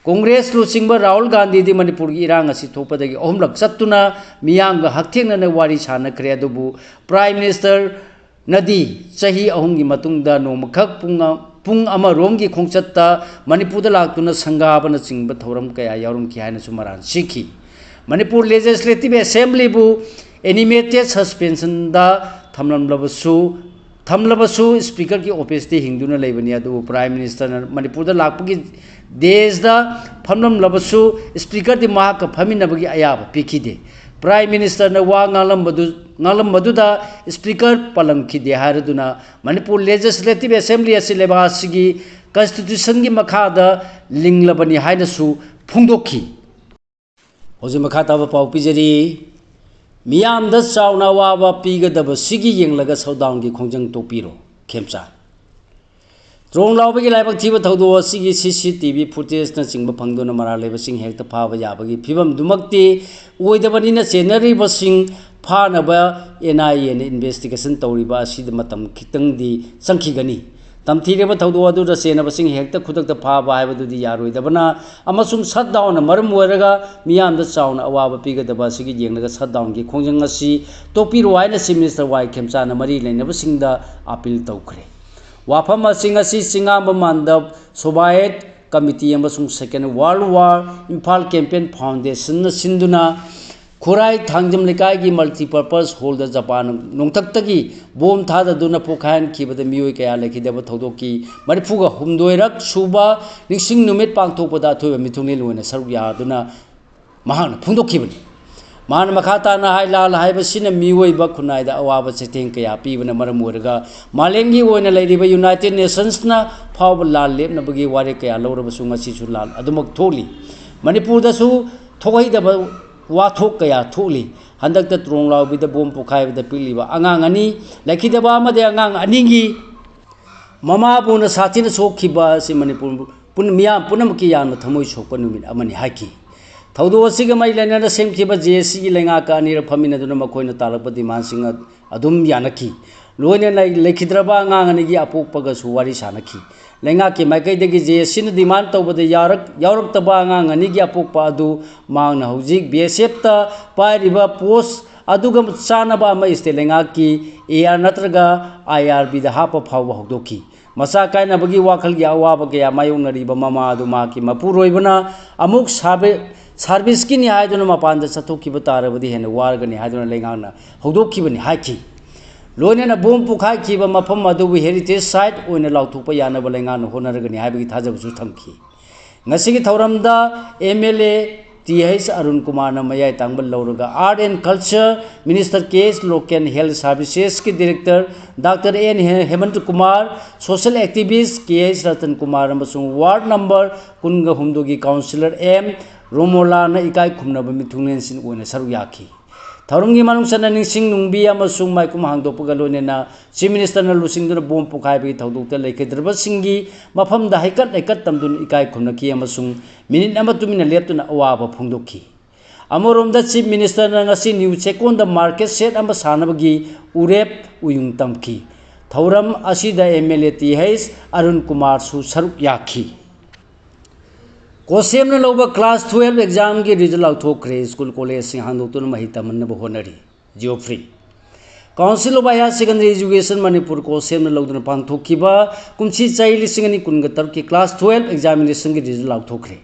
ꯀꯣꯡꯒ꯭ꯔꯦꯁ ꯂꯨꯆꯤꯡꯕ ꯔꯥꯍꯨꯜ ꯒꯥꯟꯙꯤꯗꯤ ꯃꯅꯤꯄꯨꯔꯒꯤ ꯏꯔꯥꯡ ꯑꯁꯤ ꯊꯣꯛꯄꯗꯒꯤ ꯑꯍꯨꯝꯂꯛ ꯆꯠꯇꯨꯅ ꯃꯤꯌꯥꯝꯒ ꯍꯛꯊꯦꯡꯅꯅ ꯋꯥꯔꯤ ꯁꯥꯅꯈ꯭ꯔꯦ, ꯑꯗꯨꯕꯨ ꯄ꯭ꯔꯥꯏꯝ ꯃꯤꯅꯤꯁꯇꯔꯅꯗꯤ ꯆꯍꯤ ꯑꯍꯨꯝꯒꯤ ꯃꯇꯨꯡꯗ ꯅꯣꯡꯃꯈꯛ ꯄꯨꯡ ꯑ-, ꯄꯨꯡ ꯑꯃꯔꯣꯝꯒꯤ ꯈꯣꯡꯆꯠꯇ ꯃꯅꯤꯄꯨꯔꯗ ꯂꯥꯛꯇꯨꯅ ꯁꯪꯒꯥꯕꯅꯆꯤꯡꯕ ꯊꯧꯔꯝ ꯀꯌꯥ ꯌꯥꯎꯔꯝꯈꯤ ꯍꯥꯏꯅꯁꯨ ꯃꯔꯥꯜ ꯁꯤꯈꯤ꯫ ꯃꯅꯤꯄꯨꯔ ꯂꯦꯖꯤꯁꯂꯦꯇꯤꯚ ꯑꯦꯁꯦꯝꯕ꯭ꯂꯤꯕꯨ ꯑꯦꯅꯤꯃꯦꯇꯦꯗ ꯁꯁꯄꯦꯟꯁꯟꯗ ꯊꯝꯂꯝꯂꯕꯁꯨ, ꯊꯝꯂꯕꯁꯨ ꯁ꯭ꯄꯤꯀꯔꯒꯤ ꯑꯣꯐꯤꯁꯇꯤ ꯍꯤꯡꯗꯨꯅ ꯂꯩꯕꯅꯤ, ꯑꯗꯨꯕꯨ ꯄ꯭ꯔꯥꯏꯝ ꯃꯤꯅꯤꯁꯇꯔꯅ ꯃꯅꯤꯄꯨꯔꯗ ꯂꯥꯛꯄꯒꯤ ꯗꯦꯁꯇ ꯐꯝꯂꯝꯂꯕꯁꯨ ꯁ꯭ꯄꯤꯀꯔꯗꯤ ꯃꯍꯥꯛꯀ ꯐꯝꯃꯤꯟꯅꯕꯒꯤ ꯑꯌꯥꯕ ꯄꯤꯈꯤꯗꯦ꯫ ꯄ꯭ꯔꯥꯏꯝ ꯃꯤꯅꯤꯁꯇꯔꯅ ꯋꯥ ꯉꯥꯡꯂꯝꯕꯗꯨ, ꯉꯥꯡꯂꯝꯕꯗꯨꯗ ꯁ꯭ꯄꯤꯀꯔ ꯄꯜꯂꯝꯈꯤꯗꯦ ꯍꯥꯏꯔꯗꯨꯅ ꯃꯅꯤꯄꯨꯔ ꯂꯦꯖꯤꯁꯂꯦꯇꯤꯚ ꯑꯦꯁꯦꯝꯕ꯭ꯂꯤ ꯑꯁꯤ ꯂꯩꯕꯥꯛ ꯑꯁꯤꯒꯤ ꯀꯟꯁꯇꯤꯇ꯭ꯌꯨꯁꯟꯒꯤ ꯃꯈꯥꯗ ꯂꯤꯡꯂꯕꯅꯤ ꯍꯥꯏꯅꯁꯨ ꯐꯣꯡꯗꯣꯛꯈꯤ꯫ ꯍꯧꯖꯤꯛ ꯃꯈꯥ ꯇꯥꯕ ꯄꯥꯎ ꯄꯤꯖꯔꯤ꯫ ꯃꯤꯌꯥꯝꯗ ꯆꯥꯎꯅ ꯑꯋꯥꯕ ꯄꯤꯒꯗꯕꯁꯤꯒꯤ ꯌꯦꯡꯂꯒ ꯁꯠꯗꯥꯎꯟꯒꯤ ꯈꯣꯡꯖꯪ ꯇꯣꯛꯄꯤꯔꯣ, ꯈꯦꯝꯆꯥꯟ꯫ ꯇ꯭ꯔꯣꯡ ꯂꯥꯎꯕꯒꯤ ꯂꯥꯏꯕꯛ ꯊꯤꯕ ꯊꯧꯗꯣꯛ ꯑꯁꯤꯒꯤ ꯁꯤ ꯁꯤ ꯇꯤ ꯚꯤ ꯐꯨꯇꯦꯖꯅꯆꯤꯡꯕ ꯐꯪꯗꯨꯅ ꯃꯔꯥꯜ ꯂꯩꯕꯁꯤꯡ ꯍꯦꯛꯇ ꯐꯥꯕ ꯌꯥꯕꯒꯤ ꯐꯤꯕꯝꯗꯨꯃꯛꯇꯤ ꯑꯣꯏꯗꯕꯅꯤꯅ, ꯆꯦꯟꯅꯔꯤꯕꯁꯤꯡ ꯐꯥꯅꯕ ꯑꯦꯟ ꯑꯥꯏ ꯑꯦꯅ ꯏꯟꯚꯦꯁꯇꯤꯒꯦꯁꯟ ꯇꯧꯔꯤꯕ ꯑꯁꯤꯗ ꯃꯇꯝ ꯈꯤꯇꯪꯗꯤ ꯆꯪꯈꯤꯒꯅꯤ꯫ ꯇꯝꯊꯤꯔꯕ ꯊꯧꯗꯣꯛ ꯑꯗꯨꯗ ꯆꯦꯟꯅꯕꯁꯤꯡ ꯍꯦꯛꯇ ꯈꯨꯗꯛꯇ ꯐꯥꯕ ꯍꯥꯏꯕꯗꯨꯗꯤ ꯌꯥꯔꯣꯏꯗꯕꯅ ꯑꯃꯁꯨꯡ ꯁꯠꯗꯥꯎꯟꯅ ꯃꯔꯝ ꯑꯣꯏꯔꯒ ꯃꯤꯌꯥꯝꯗ ꯆꯥꯎꯅ ꯑꯋꯥꯕ ꯄꯤꯒꯗꯕ ꯑꯁꯤꯒꯤ ꯌꯦꯡꯂꯒ ꯁꯠꯗꯥꯎꯟꯒꯤ ꯈꯣꯡꯖꯪ ꯑꯁꯤ ꯇꯣꯛꯄꯤꯔꯣ ꯍꯥꯏꯅ ꯆꯤꯐ ꯃꯤꯅꯤꯁꯇꯔ ꯋꯥꯏ ꯈꯦꯝꯆꯥꯅ ꯃꯔꯤ ꯂꯩꯅꯕꯁꯤꯡꯗ ꯑꯥꯄꯤꯜ ꯇꯧꯈ꯭ꯔꯦ꯫ ꯋꯥꯐꯝ ꯑꯁꯤ ꯉꯁꯤ ꯆꯤꯉꯥꯝꯕ ꯃꯥꯟꯗꯞ ꯁꯣꯚꯥꯌꯠ ꯀꯃꯤꯇꯤ ꯑꯃꯁꯨꯡ ꯁꯦꯀꯦꯟ ꯋꯥꯔꯜ ꯋꯥꯔ ꯏꯝꯐꯥꯜ ꯀꯦꯝꯄꯦꯟ ꯐꯥꯎꯟꯗꯦꯁꯟꯅ ꯁꯤꯟꯗꯨꯅ ꯈꯨꯔꯥꯏ ꯊꯥꯡꯖꯝ ꯂꯩꯀꯥꯏꯒꯤ ꯃꯜꯇꯤꯄꯔꯄꯁ ꯍꯣꯜꯗ ꯖꯄꯥꯟ ꯅꯣꯡꯊꯛꯇꯒꯤ ꯕꯣꯝ ꯊꯥꯗꯗꯨꯅ ꯄꯣꯈꯥꯏꯍꯟꯈꯤꯕꯗ ꯃꯤꯑꯣꯏ ꯀꯌꯥ ꯂꯩꯈꯤꯗꯕ ꯊꯧꯗꯣꯛꯀꯤ ꯃꯔꯤꯐꯨꯒ ꯍꯨꯝꯗꯣꯏꯔꯛ ꯁꯨꯕ ꯅꯤꯡꯁꯤꯡ ꯅꯨꯃꯤꯠ ꯄꯥꯡꯊꯣꯛꯄꯗ ꯑꯊꯣꯏꯕ ꯃꯤꯊꯨꯡꯂꯦꯟ ꯑꯣꯏꯅ ꯁꯔꯨꯛ ꯌꯥꯗꯨꯅ ꯃꯍꯥꯛꯅ ꯐꯣꯡꯗꯣꯛꯈꯤꯕꯅꯤ꯫ ꯃꯍꯥꯛꯅ ꯃꯈꯥ ꯇꯥꯅ ꯍꯥꯏ, ꯂꯥꯜ ꯍꯥꯏꯕꯁꯤꯅ ꯃꯤꯑꯣꯏꯕ ꯈꯨꯟꯅꯥꯏꯗ ꯑꯋꯥꯕ ꯆꯩꯊꯦꯡ ꯀꯌꯥ ꯄꯤꯕꯅ ꯃꯔꯝ ꯑꯣꯏꯔꯒ ꯃꯥꯂꯦꯝꯒꯤ ꯑꯣꯏꯅ ꯂꯩꯔꯤꯕ ꯌꯨꯅꯥꯏꯇꯦꯠ ꯅꯦꯁꯟꯁꯅ ꯐꯥꯎꯕ ꯂꯥꯜ ꯂꯦꯞꯅꯕꯒꯤ ꯋꯥꯔꯦꯞ ꯀꯌꯥ ꯂꯧꯔꯕꯁꯨ ꯉꯁꯤꯁꯨ ꯂꯥꯜ ꯑꯗꯨꯃꯛ ꯊꯣꯛꯂꯤ꯫ ꯃꯅꯤꯄꯨꯔꯗꯁꯨ ꯊꯣꯛꯍꯩꯗꯕ ꯋꯥꯊꯣꯛ ꯀꯌꯥ ꯊꯣꯛꯂꯤ꯫ ꯍꯟꯗꯛꯇ ꯇ꯭ꯔꯣꯡ ꯂꯥꯎꯕꯤꯗ ꯕꯣꯝ ꯄꯣꯈꯥꯏꯕꯗ ꯄꯤꯛꯂꯤꯕ ꯑꯉꯥꯡ ꯑꯅꯤ ꯂꯩꯈꯤꯗꯕ ꯑꯃꯗꯤ ꯑꯉꯥꯡ ꯑꯅꯤꯒꯤ ꯃꯃꯥꯕꯨꯅ ꯁꯥꯊꯤꯅ ꯁꯣꯛꯈꯤꯕ ꯑꯁꯤ ꯃꯅꯤꯄꯨꯔ ꯄꯨꯟ-, ꯃꯤꯌꯥꯝ ꯄꯨꯝꯅꯃꯛꯀꯤ ꯌꯥꯝꯅ ꯊꯃꯣꯏ ꯁꯣꯛꯄ ꯅꯨꯃꯤꯠ ꯑꯃꯅꯤ ꯍꯥꯏꯈꯤ꯫ ꯊꯧꯗꯣꯛ ꯑꯁꯤꯒ ꯃꯔꯤ ꯂꯩꯅꯅ ꯁꯦꯝꯈꯤꯕ ꯖꯦ ꯑꯦ ꯁꯤꯒꯤ ꯂꯩꯉꯥꯛꯀ ꯑꯅꯤꯔꯛ ꯐꯝꯃꯤꯟꯅꯗꯨꯅ ꯃꯈꯣꯏꯅ ꯇꯥꯜꯂꯛꯄ ꯗꯤꯃꯥꯟꯁꯤꯡ ꯑ-, ꯑꯗꯨꯝ ꯌꯥꯅꯈꯤ꯫ ꯂꯣꯏꯅꯅ ꯂꯩꯈꯤꯗ꯭ꯔꯕ ꯑꯉꯥꯡ ꯑꯅꯤꯒꯤ ꯑꯄꯣꯛꯄꯒꯁꯨ ꯋꯥꯔꯤ ꯁꯥꯅꯈꯤ꯫ ꯂꯩꯉꯥꯛꯀꯤ ꯃꯥꯏꯀꯩꯗꯒꯤ ꯖꯦ ꯑꯦ ꯁꯤꯅ ꯗꯤꯃꯥꯟ ꯇꯧꯕꯗ ꯌꯥꯔꯛ-, ꯌꯥꯎꯔꯛꯇꯕ ꯑꯉꯥꯡ ꯑꯅꯤꯒꯤ ꯑꯄꯣꯛꯄ ꯑꯗꯨ ꯃꯍꯥꯛꯅ ꯍꯧꯖꯤꯛ ꯕꯤ ꯑꯦꯁ ꯑꯦꯐꯇ ꯄꯥꯏꯔꯤꯕ ꯄꯣꯁ ꯑꯗꯨꯒ ꯆꯥꯟꯅꯕ ꯑꯃ ꯏꯁꯇꯦꯠ ꯂꯩꯉꯥꯛꯀꯤ ꯑꯦ ꯑꯥꯔ ꯅꯠꯇ꯭ꯔꯒ ꯑꯥꯏ ꯑꯥꯔ ꯕꯤꯗ ꯍꯥꯞꯄ ꯐꯥꯎꯕ ꯍꯧꯗꯣꯛꯈꯤ꯫ ꯃꯆꯥ ꯀꯥꯏꯅꯕꯒꯤ ꯋꯥꯈꯜꯒꯤ ꯑꯋꯥꯕ ꯀꯌꯥ ꯃꯥꯌꯣꯛꯅꯔꯤꯕ ꯃꯃꯥ ꯑꯗꯨ ꯃꯍꯥꯛꯀꯤ ꯃꯄꯨꯔꯣꯏꯕꯅ ꯑꯃꯨꯛ ꯁꯥꯔꯚꯤ-, ꯁꯥꯔꯚꯤꯁꯀꯤꯅꯤ ꯍꯥꯏꯗꯨꯅ ꯃꯄꯥꯟꯗ ꯆꯠꯊꯣꯛꯈꯤꯕ ꯇꯥꯔꯕꯗꯤ ꯍꯦꯟꯅ ꯋꯥꯔꯒꯅꯤ ꯍꯥꯏꯗꯨꯅ ꯂꯩꯉꯥꯛꯅ ꯍꯧꯗꯣꯛꯈꯤꯕꯅꯤ ꯍꯥꯏꯈꯤ꯫ ꯂꯣꯏꯅꯅ ꯕꯣꯝ ꯄꯣꯈꯥꯏꯈꯤꯕ ꯃꯐꯝ ꯑꯗꯨꯕꯨ heritage site ꯑꯣꯏꯅ ꯂꯥꯎꯊꯣꯛꯄ ꯌꯥꯅꯕ ꯂꯩꯉꯥꯛꯅ ꯍꯣꯠꯅꯔꯒꯅꯤ ꯍꯥꯏꯕꯒꯤ ꯊꯥꯖꯕꯁꯨ ꯊꯝꯈꯤ꯫ ꯉꯁꯤꯒꯤ ꯊꯧꯔꯝꯗ M L A T H Arun ꯀꯨꯃꯥꯔꯅ ꯃꯌꯥꯏ ꯇꯥꯡꯕ ꯂꯧꯔꯒ Art and Culture Minister K H Loken, Health Servicesꯀꯤ Director Doctor N Hemant Kumar, social activist K H Ratan Kumar ꯑꯃꯁꯨꯡ ward number ꯀꯨꯟꯒ ꯍꯨꯝꯗꯣꯏꯒꯤ councillor M ꯔꯣꯃꯣꯂꯥꯅ ꯏꯀꯥꯏ ꯈꯨꯝꯅꯕ ꯃꯤꯊꯨꯡꯂꯦꯟꯁꯤꯡ ꯑꯣꯏꯅ ꯁꯔꯨꯛ ꯌꯥꯈꯤ꯫ ꯊꯧꯔꯝꯒꯤ ꯃꯅꯨꯡ ꯆꯟꯅ ꯅꯤꯡꯁꯤꯡ ꯅꯨꯡꯕꯤ ꯑꯃꯁꯨꯡ ꯃꯥꯏꯈꯨꯝ ꯍꯥꯡꯗꯣꯛꯄꯒ ꯂꯣꯏꯅꯅ Chief Ministerꯅ ꯂꯨꯆꯤꯡꯗꯨꯅ ꯕꯣꯝ ꯄꯣꯈꯥꯏꯕꯒꯤ ꯊꯧꯗꯣꯛꯇ ꯂꯩꯈꯤꯗ꯭ꯔꯕꯁꯤꯡꯒꯤ ꯃꯐꯝꯗ ꯍꯩꯀꯠ ꯂꯩꯀꯠ ꯇꯝꯗꯨꯅ ꯏꯀꯥꯏ ꯈꯨꯝꯅꯈꯤ ꯑꯃꯁꯨꯡ ꯃꯤꯅꯤꯠ ꯑꯃ ꯇꯨꯃꯤꯟꯅ ꯂꯦꯞꯇꯨꯅ ꯑꯋꯥꯕ ꯐꯣꯡꯗꯣꯛꯈꯤ꯫ ꯑꯃꯔꯣꯝꯗ Chief Ministerꯅ ꯉꯁꯤ ꯅ꯭ꯌꯨ ꯆꯦꯛꯀꯣꯟꯗ market shed ꯑꯃ ꯁꯥꯅꯕꯒꯤ ꯎꯔꯦꯞ ꯎꯌꯨꯡ ꯇꯝꯈꯤ꯫ ꯊꯧꯔꯝ ꯑꯁꯤꯗ M L A T H Arun ꯀꯨꯃꯥꯔꯁꯨ ꯁꯔꯨꯛ ꯌꯥꯈꯤ꯫ ꯀꯣꯁꯦꯝꯅ ꯂꯧꯕ class twelve examꯒꯤ result ꯂꯥꯎꯊꯣꯛꯈ꯭ꯔꯦ꯫ School collegeꯁꯤꯡ ꯍꯥꯡꯗꯣꯛꯇꯨꯅ ꯃꯍꯩ ꯇꯝꯍꯟꯅꯕ ꯍꯣꯠꯅꯔꯤ꯫ Geoffrey꯫ Council of Higher Secondary Education Manipur ꯀꯣꯁꯦꯝꯅ ꯂꯧꯗꯨꯅ ꯄꯥꯡꯊꯣꯛꯈꯤꯕ ꯀꯨꯝꯁꯤ ꯆꯍꯤ ꯂꯤꯁꯤꯡ ꯑꯅꯤ ꯀꯨꯟꯒ ꯇꯔꯨꯛꯀꯤ class twelve examinationꯒꯤ result ꯂꯥꯎꯊꯣꯛꯈ꯭ꯔꯦ꯫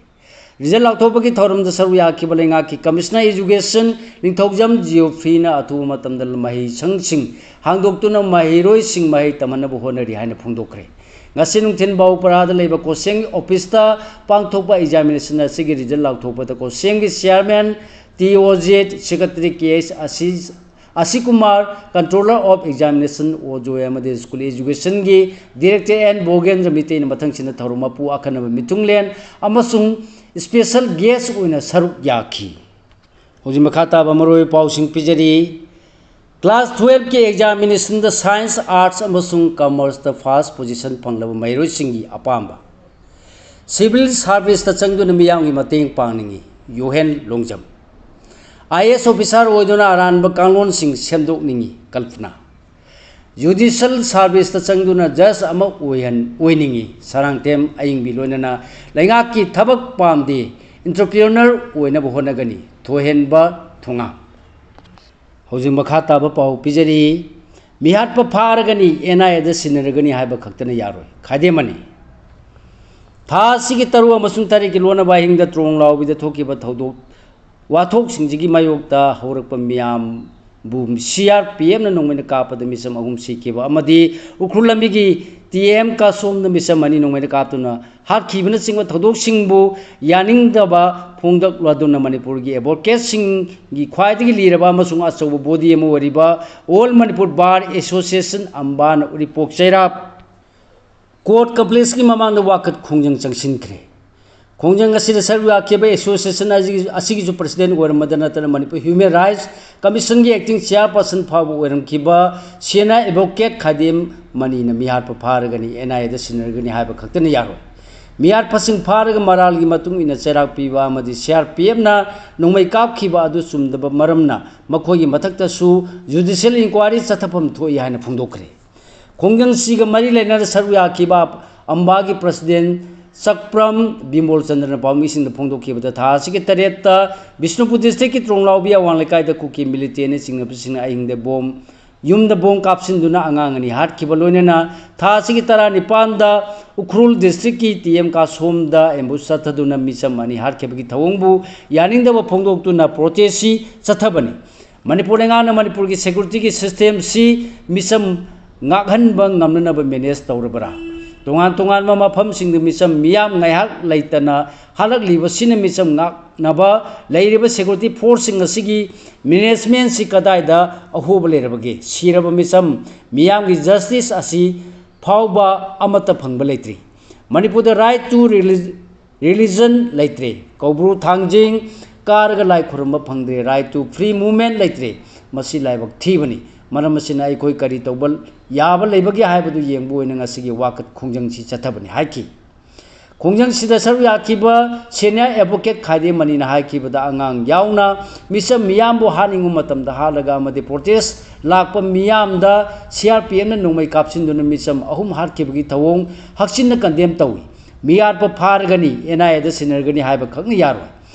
Result ꯂꯥꯎꯊꯣꯛꯄꯒꯤ ꯊꯧꯔꯝꯗ ꯁꯔꯨꯛ ꯌꯥꯈꯤꯕ ꯂꯩꯉꯥꯛꯀꯤ Commissioner Education ꯅꯤꯡꯊꯧꯖꯝ Geoffreyꯅ ꯑꯊꯨꯕ ꯃꯇꯝꯗ ꯃꯍꯩꯁꯪꯁꯤꯡ ꯍꯥꯡꯗꯣꯛꯇꯨꯅ ꯃꯍꯩꯔꯣꯏꯁꯤꯡ ꯃꯍꯩ ꯇꯝꯍꯟꯅꯕ ꯍꯣꯠꯅꯔꯤ ꯍꯥꯏꯅ ꯐꯣꯡꯗꯣꯛꯈ꯭ꯔꯦ꯫ ꯉꯁꯤ ꯅꯨꯡꯊꯤꯜ ꯕꯥꯎꯄꯔꯥꯗ ꯂꯩꯕ ꯀꯣꯁꯦꯝꯒꯤ officeꯇ ꯄꯥꯡꯊꯣꯛꯄ examination ꯑꯁꯤꯒꯤ result ꯂꯥꯎꯊꯣꯛꯄꯗ ꯀꯣꯁꯦꯝꯒꯤ Chairman T O Z, Secretary K H ꯑꯁꯤ ꯑꯁꯤꯀꯨꯃꯥꯔ, Controller of Examination ꯑꯣ ꯖꯣꯏ ꯑꯃꯗꯤ School Educationꯒꯤ Director N ꯕꯣꯒꯦꯟꯗ꯭ꯔ ꯃꯤꯇꯩꯅ ꯃꯊꯪꯁꯤꯠꯅ ꯊꯧꯔꯝ ꯃꯄꯨ ꯑꯈꯟꯅꯕ ꯃꯤꯊꯨꯡꯂꯦꯟ ꯑꯃꯁꯨꯡ special guest ꯑꯣꯏꯅ ꯁꯔꯨꯛ ꯌꯥꯈꯤ꯫ ꯍꯧꯖꯤꯛ ꯃꯈꯥ ꯇꯥꯕ ꯃꯔꯨꯑꯣꯏꯕ ꯄꯥꯎꯁꯤꯡ ꯄꯤꯖꯔꯤ꯫ Class twelveꯀꯤ examinationꯗ Science, Arts ꯑꯃꯁꯨꯡ Commerceꯇ first position ꯐꯪꯂꯕ ꯃꯍꯩꯔꯣꯏꯁꯤꯡꯒꯤ ꯑꯄꯥꯝꯕ꯫ Civil Serviceꯇ ꯆꯪꯗꯨꯅ ꯃꯤꯌꯥꯝꯒꯤ ꯃꯇꯦꯡ ꯄꯥꯡꯅꯤꯡꯏ, ꯌꯨꯍꯦꯟ Longjam. I A S officer ꯑꯣꯏꯗꯨꯅ ꯑꯔꯥꯟꯕ ꯀꯥꯡꯂꯣꯟꯁꯤꯡ ꯁꯦꯝꯗꯣꯛꯅꯤꯡꯏ, ꯀꯜꯄꯅꯥ꯫ Judicial Serviceꯇ ꯆꯪꯗꯨꯅ judge ꯑꯃ ꯑꯣꯏꯍꯟ-, ꯑꯣꯏꯅꯤꯡꯏ, ꯁꯔꯥꯡꯊꯦꯝ ꯑꯌꯤꯡꯕꯤ꯫ ꯂꯣꯏꯅꯅ ꯂꯩꯉꯥꯛꯀꯤ ꯊꯕꯛ ꯄꯥꯝꯗꯦ, entrepreneur ꯑꯣꯏꯅꯕ ꯍꯣꯠꯅꯒꯅꯤ, ꯊꯣꯏꯍꯦꯟꯕ ꯊꯣꯉꯥꯝ꯫ ꯍꯧꯖꯤꯛ ꯃꯈꯥ ꯇꯥꯕ ꯄꯥꯎ ꯄꯤꯖꯔꯤ꯫ ꯃꯤꯍꯥꯠꯄ ꯐꯥꯔꯒꯅꯤ, N I Aꯗ ꯁꯤꯟꯅꯔꯒꯅꯤ ꯍꯥꯏꯕ ꯈꯛꯇꯅ ꯌꯥꯔꯣꯏ, ꯈꯥꯏꯗꯦꯝꯃꯅꯤ꯫ ꯊꯥ ꯑꯁꯤꯒꯤ ꯇꯔꯨꯛ ꯑꯃꯁꯨꯡ ꯇꯔꯦꯠꯀꯤ ꯂꯣꯟꯅꯕ ꯑꯍꯤꯡꯗ ꯇ꯭ꯔꯣꯡ ꯂꯥꯎꯕꯤꯗ ꯊꯣꯛꯈꯤꯕ ꯊꯧꯗꯣꯛ ꯋꯥꯊꯣꯛꯁꯤꯡꯁꯤꯒꯤ ꯃꯥꯌꯣꯛꯇ ꯍꯧꯔꯛꯄ ꯃꯤꯌꯥꯝ ꯕꯨ ꯁꯤ ꯑꯥꯔ ꯄꯤ ꯑꯦꯐꯅ ꯅꯣꯡꯃꯩꯅ ꯀꯥꯞꯄꯗ ꯃꯤꯆꯝ ꯑꯍꯨꯝ ꯁꯤꯈꯤꯕ ꯑꯃꯗꯤ ꯎꯈ꯭ꯔꯨꯜ ꯂꯝꯕꯤꯒꯤ ꯇꯤ ꯑꯦꯝ ꯀꯥꯁꯣꯝꯗ ꯃꯤꯆꯝ ꯑꯅꯤ ꯅꯣꯡꯃꯩꯅ ꯀꯥꯞꯇꯨꯅ ꯍꯥꯠꯈꯤꯕꯅꯆꯤꯡꯕ ꯊꯧꯗꯣꯛꯁꯤꯡꯕꯨ ꯌꯥꯅꯤꯡꯗꯕ ꯐꯣꯡꯗꯣꯛꯂꯗꯨꯅ ꯃꯅꯤꯄꯨꯔꯒꯤ ꯑꯦꯗꯚꯣꯀꯦꯠꯁꯤꯡꯒꯤ ꯈ꯭ꯋꯥꯏꯗꯒꯤ ꯂꯤꯔꯕ ꯑꯃꯁꯨꯡ ꯑꯆꯧꯕ ꯕꯣꯗꯤ ꯑꯃ ꯑꯣꯏꯔꯤꯕ ꯑꯣꯜ ꯃꯅꯤꯄꯨꯔ ꯕꯥꯔ ꯑꯦꯁꯣꯁꯤꯌꯦꯁꯟ, ꯑꯝꯕꯥꯅ ꯎꯔꯤꯄꯣꯛ ꯆꯩꯔꯥꯛ ꯀꯣꯔꯠ ꯀꯝꯄ꯭ꯂꯦꯛꯁꯀꯤ ꯃꯃꯥꯡꯗ ꯋꯥꯀꯠ ꯈꯣꯡꯖꯪ ꯆꯪꯁꯤꯟꯈ꯭ꯔꯦ꯫ ꯈꯣꯡꯖꯪ ꯑꯁꯤꯗ ꯁꯔꯨꯛ ꯌꯥꯈꯤꯕ ꯑꯦꯁꯣꯁꯤꯌꯦꯁꯟ ꯑꯁꯤꯒꯤ, ꯑꯁꯤꯒꯤꯁꯨ ꯄ꯭ꯔꯁꯤꯗꯦꯟ ꯑꯣꯏꯔꯝꯕꯗ ꯅꯠꯇꯅ ꯃꯅꯤꯄꯨꯔ ꯍ꯭ꯌꯨꯃꯦꯟ ꯔꯥꯏꯠꯁ ꯀꯃꯤꯁꯟꯒꯤ ꯑꯦꯛꯇꯤꯡ ꯆꯤꯌꯥꯔꯄꯔꯁꯟ ꯐꯥꯎꯕ ꯑꯣꯏꯔꯝꯈꯤꯕ ꯁꯦꯅꯥ ꯑꯦꯗꯚꯣꯀꯦꯠ ꯈꯥꯗꯦꯝ ꯃꯅꯤꯅ ꯃꯤꯍꯥꯠꯄ ꯐꯥꯔꯒꯅꯤ, ꯑꯦꯟ ꯑꯥꯏ ꯑꯦꯗ ꯁꯤꯟꯅꯔꯒꯅꯤ ꯍꯥꯏꯕ ꯈꯛꯇꯅ ꯌꯥꯔꯣꯏ꯫ ꯃꯤꯍꯥꯠꯄꯁꯤꯡ ꯐꯥꯔꯒ ꯃꯔꯥꯜꯒꯤ ꯃꯇꯨꯡ ꯏꯟꯅ ꯆꯩꯔꯥꯛ ꯄꯤꯕ ꯑꯃꯗꯤ ꯁꯤ ꯑꯥꯔ ꯄꯤ ꯑꯦꯐꯅ ꯅꯣꯡꯃꯩ ꯀꯥꯞꯈꯤꯕ ꯑꯗꯨ ꯆꯨꯝꯗꯕ ꯃꯔꯝꯅ ꯃꯈꯣꯏꯒꯤ ꯃꯊꯛꯇꯁꯨ ꯖꯨꯗꯤꯁꯤꯌꯦꯜ ꯏꯟꯀ꯭ꯋꯥꯏꯔꯤ ꯆꯠꯊꯐꯝ ꯊꯣꯛꯏ ꯍꯥꯏꯅ ꯐꯣꯡꯗꯣꯛꯈ꯭ꯔꯦ꯫ ꯈꯣꯡꯖꯪꯁꯤꯒ ꯃꯔꯤ ꯂꯩꯅꯅ ꯁꯔꯨꯛ ꯌꯥꯈꯤꯕ ꯑꯝꯕꯥꯒꯤ ꯄ꯭ꯔꯁꯤꯗꯦꯟ ꯆꯛꯄ꯭ꯔꯝ ꯕꯤꯃꯣꯜ ꯆꯟꯗ꯭ꯔꯅ ꯄꯥꯎꯃꯤꯁꯤꯡꯗ ꯐꯣꯡꯗꯣꯛꯈꯤꯕꯗ, ꯊꯥ ꯑꯁꯤꯒꯤ ꯇꯔꯦꯠꯇ ꯕꯤꯁꯅꯨꯄꯨꯔ ꯗꯤꯁꯇ꯭ꯔꯤꯛꯀꯤ ꯇ꯭ꯔꯣꯡꯂꯥꯎꯕꯤ ꯑꯋꯥꯡ ꯂꯩꯀꯥꯏꯗ ꯀꯨꯀꯤ ꯃꯤꯂꯤꯇꯦꯟꯅ ꯆꯤꯡꯅꯕꯁꯤꯡꯅ ꯑꯍꯤꯡꯗ ꯕꯣꯝ, ꯌꯨꯝꯗ ꯕꯣꯝ ꯀꯥꯞꯁꯤꯟꯗꯨꯅ ꯑꯉꯥꯡ ꯑꯅꯤ ꯍꯥꯠꯈꯤꯕ, ꯂꯣꯏꯅꯅ ꯊꯥ ꯑꯁꯤꯒꯤ ꯇꯔꯥꯅꯤꯄꯥꯟꯗ ꯎꯈ꯭ꯔꯨꯜ ꯗꯤꯁꯇ꯭ꯔꯤꯛꯀꯤ ꯇꯤ ꯑꯦꯝ ꯀꯥꯁꯣꯝꯗ ꯑꯦꯝꯕꯨꯁ ꯆꯠꯊꯗꯨꯅ ꯃꯤꯆꯝ ꯑꯅꯤ ꯍꯥꯠꯈꯤꯕꯒꯤ ꯊꯧꯑꯣꯡꯕꯨ ꯌꯥꯅꯤꯡꯗꯕ ꯐꯣꯡꯗꯣꯛꯇꯨꯅ ꯄ꯭ꯔꯣꯇꯦꯁꯁꯤ ꯆꯠꯊꯕꯅꯤ꯫ ꯃꯅꯤꯄꯨꯔ ꯂꯩꯉꯥꯛꯅ ꯃꯅꯤꯄꯨꯔꯒꯤ ꯁꯦꯀ꯭ꯌꯨꯔꯤꯇꯤꯒꯤ ꯁꯤꯁꯇꯦꯝꯁꯤ ꯃꯤꯆꯝ ꯉꯥꯛꯍꯟꯕ ꯉꯝꯅꯅꯕ ꯃꯦꯅꯦꯖ ꯇꯧꯔꯕ꯭ꯔꯥ? ꯇꯣꯉꯥꯟ ꯇꯣꯉꯥꯟꯕ ꯃꯐꯝꯁꯤꯡꯗ ꯃꯤꯆꯝ ꯃꯤꯌꯥꯝ ꯉꯥꯏꯍꯥꯛ ꯂꯩꯇꯅ ꯍꯥꯠꯂꯛꯂꯤꯕꯁꯤꯅ ꯃꯤꯆꯝ ꯉꯥꯛꯅꯕ ꯂꯩꯔꯤꯕ ꯁꯦꯀ꯭ꯌꯨꯔꯤꯇꯤ ꯐꯣꯔꯁꯁꯤꯡ ꯑꯁꯤꯒꯤ ꯃꯦꯅꯦꯖꯃꯦꯟꯁꯤ ꯀꯗꯥꯏꯗ ꯑꯍꯣꯕ ꯂꯩꯔꯕꯒꯦ? ꯁꯤꯔꯕ ꯃꯤꯆꯝ ꯃꯤꯌꯥꯝꯒꯤ ꯖꯁꯇꯤꯁ ꯑꯁꯤ ꯐꯥꯎꯕ ꯑꯃꯠꯇ ꯐꯪꯕ ꯂꯩꯇ꯭ꯔꯤ꯫ ꯃꯅꯤꯄꯨꯔꯗ right to religion ꯂꯩꯇ꯭ꯔꯦ꯫ ꯀꯧꯕ꯭ꯔꯨ ꯊꯥꯡꯖꯤꯡ ꯀꯥꯔꯒ ꯂꯥꯏ ꯈꯨꯔꯨꯝꯕ ꯐꯪꯗ꯭ꯔꯦ꯫ Right to free movement ꯂꯩꯇ꯭ꯔꯦ꯫ ꯃꯁꯤ ꯂꯥꯏꯕꯛ ꯊꯤꯕꯅꯤ꯫ ꯃꯔꯝ ꯑꯁꯤꯅ ꯑꯩꯈꯣꯏ ꯀꯔꯤ ꯇꯧꯕ ꯌꯥꯕ ꯂꯩꯕꯒꯦ ꯍꯥꯏꯕꯗꯨ ꯌꯦꯡꯕ ꯑꯣꯏꯅ ꯉꯁꯤꯒꯤ ꯋꯥꯀꯠ ꯈꯣꯡꯖꯪꯁꯤ ꯆꯠꯊꯕꯅꯤ ꯍꯥꯏꯈꯤ꯫ ꯈꯣꯡꯖꯪꯁꯤꯗ ꯁꯔꯨꯛ ꯌꯥꯈꯤꯕ ꯁꯦꯅꯤꯌꯔ ꯑꯦꯗꯚꯣꯀꯦꯠ ꯈꯥꯏꯗꯦꯝ ꯃꯅꯤꯅ ꯍꯥꯏꯈꯤꯕꯗ, ꯑꯉꯥꯡ ꯌꯥꯎꯅ ꯃꯤꯆꯝ ꯃꯤꯌꯥꯝꯕꯨ ꯍꯥꯠꯅꯤꯡꯕ ꯃꯇꯝꯗ ꯍꯥꯠꯂꯒ ꯑꯃꯗꯤ ꯄ꯭ꯔꯣꯇꯦꯁ ꯂꯥꯛꯄ ꯃꯤꯌꯥꯝꯗ ꯁꯤ ꯑꯥꯔ ꯄꯤ ꯑꯦꯐꯅ ꯅꯣꯡꯃꯩ ꯀꯥꯞꯁꯤꯟꯗꯨꯅ ꯃꯤꯆꯝ ꯑꯍꯨꯝ ꯍꯥꯠꯈꯤꯕꯒꯤ ꯊꯧꯑꯣꯡ ꯍꯛꯆꯤꯟꯅ ꯀꯟꯗꯦꯝ ꯇꯧꯏ꯫ ꯃꯤꯍꯥꯠꯄ ꯐꯥꯔꯒꯅꯤ, ꯑꯦꯟ ꯑꯥꯏ ꯑꯦꯗ ꯁꯤꯟꯅꯔꯒꯅꯤ ꯍꯥꯏꯕ ꯈꯛꯅ ꯌꯥꯔꯣꯏ꯫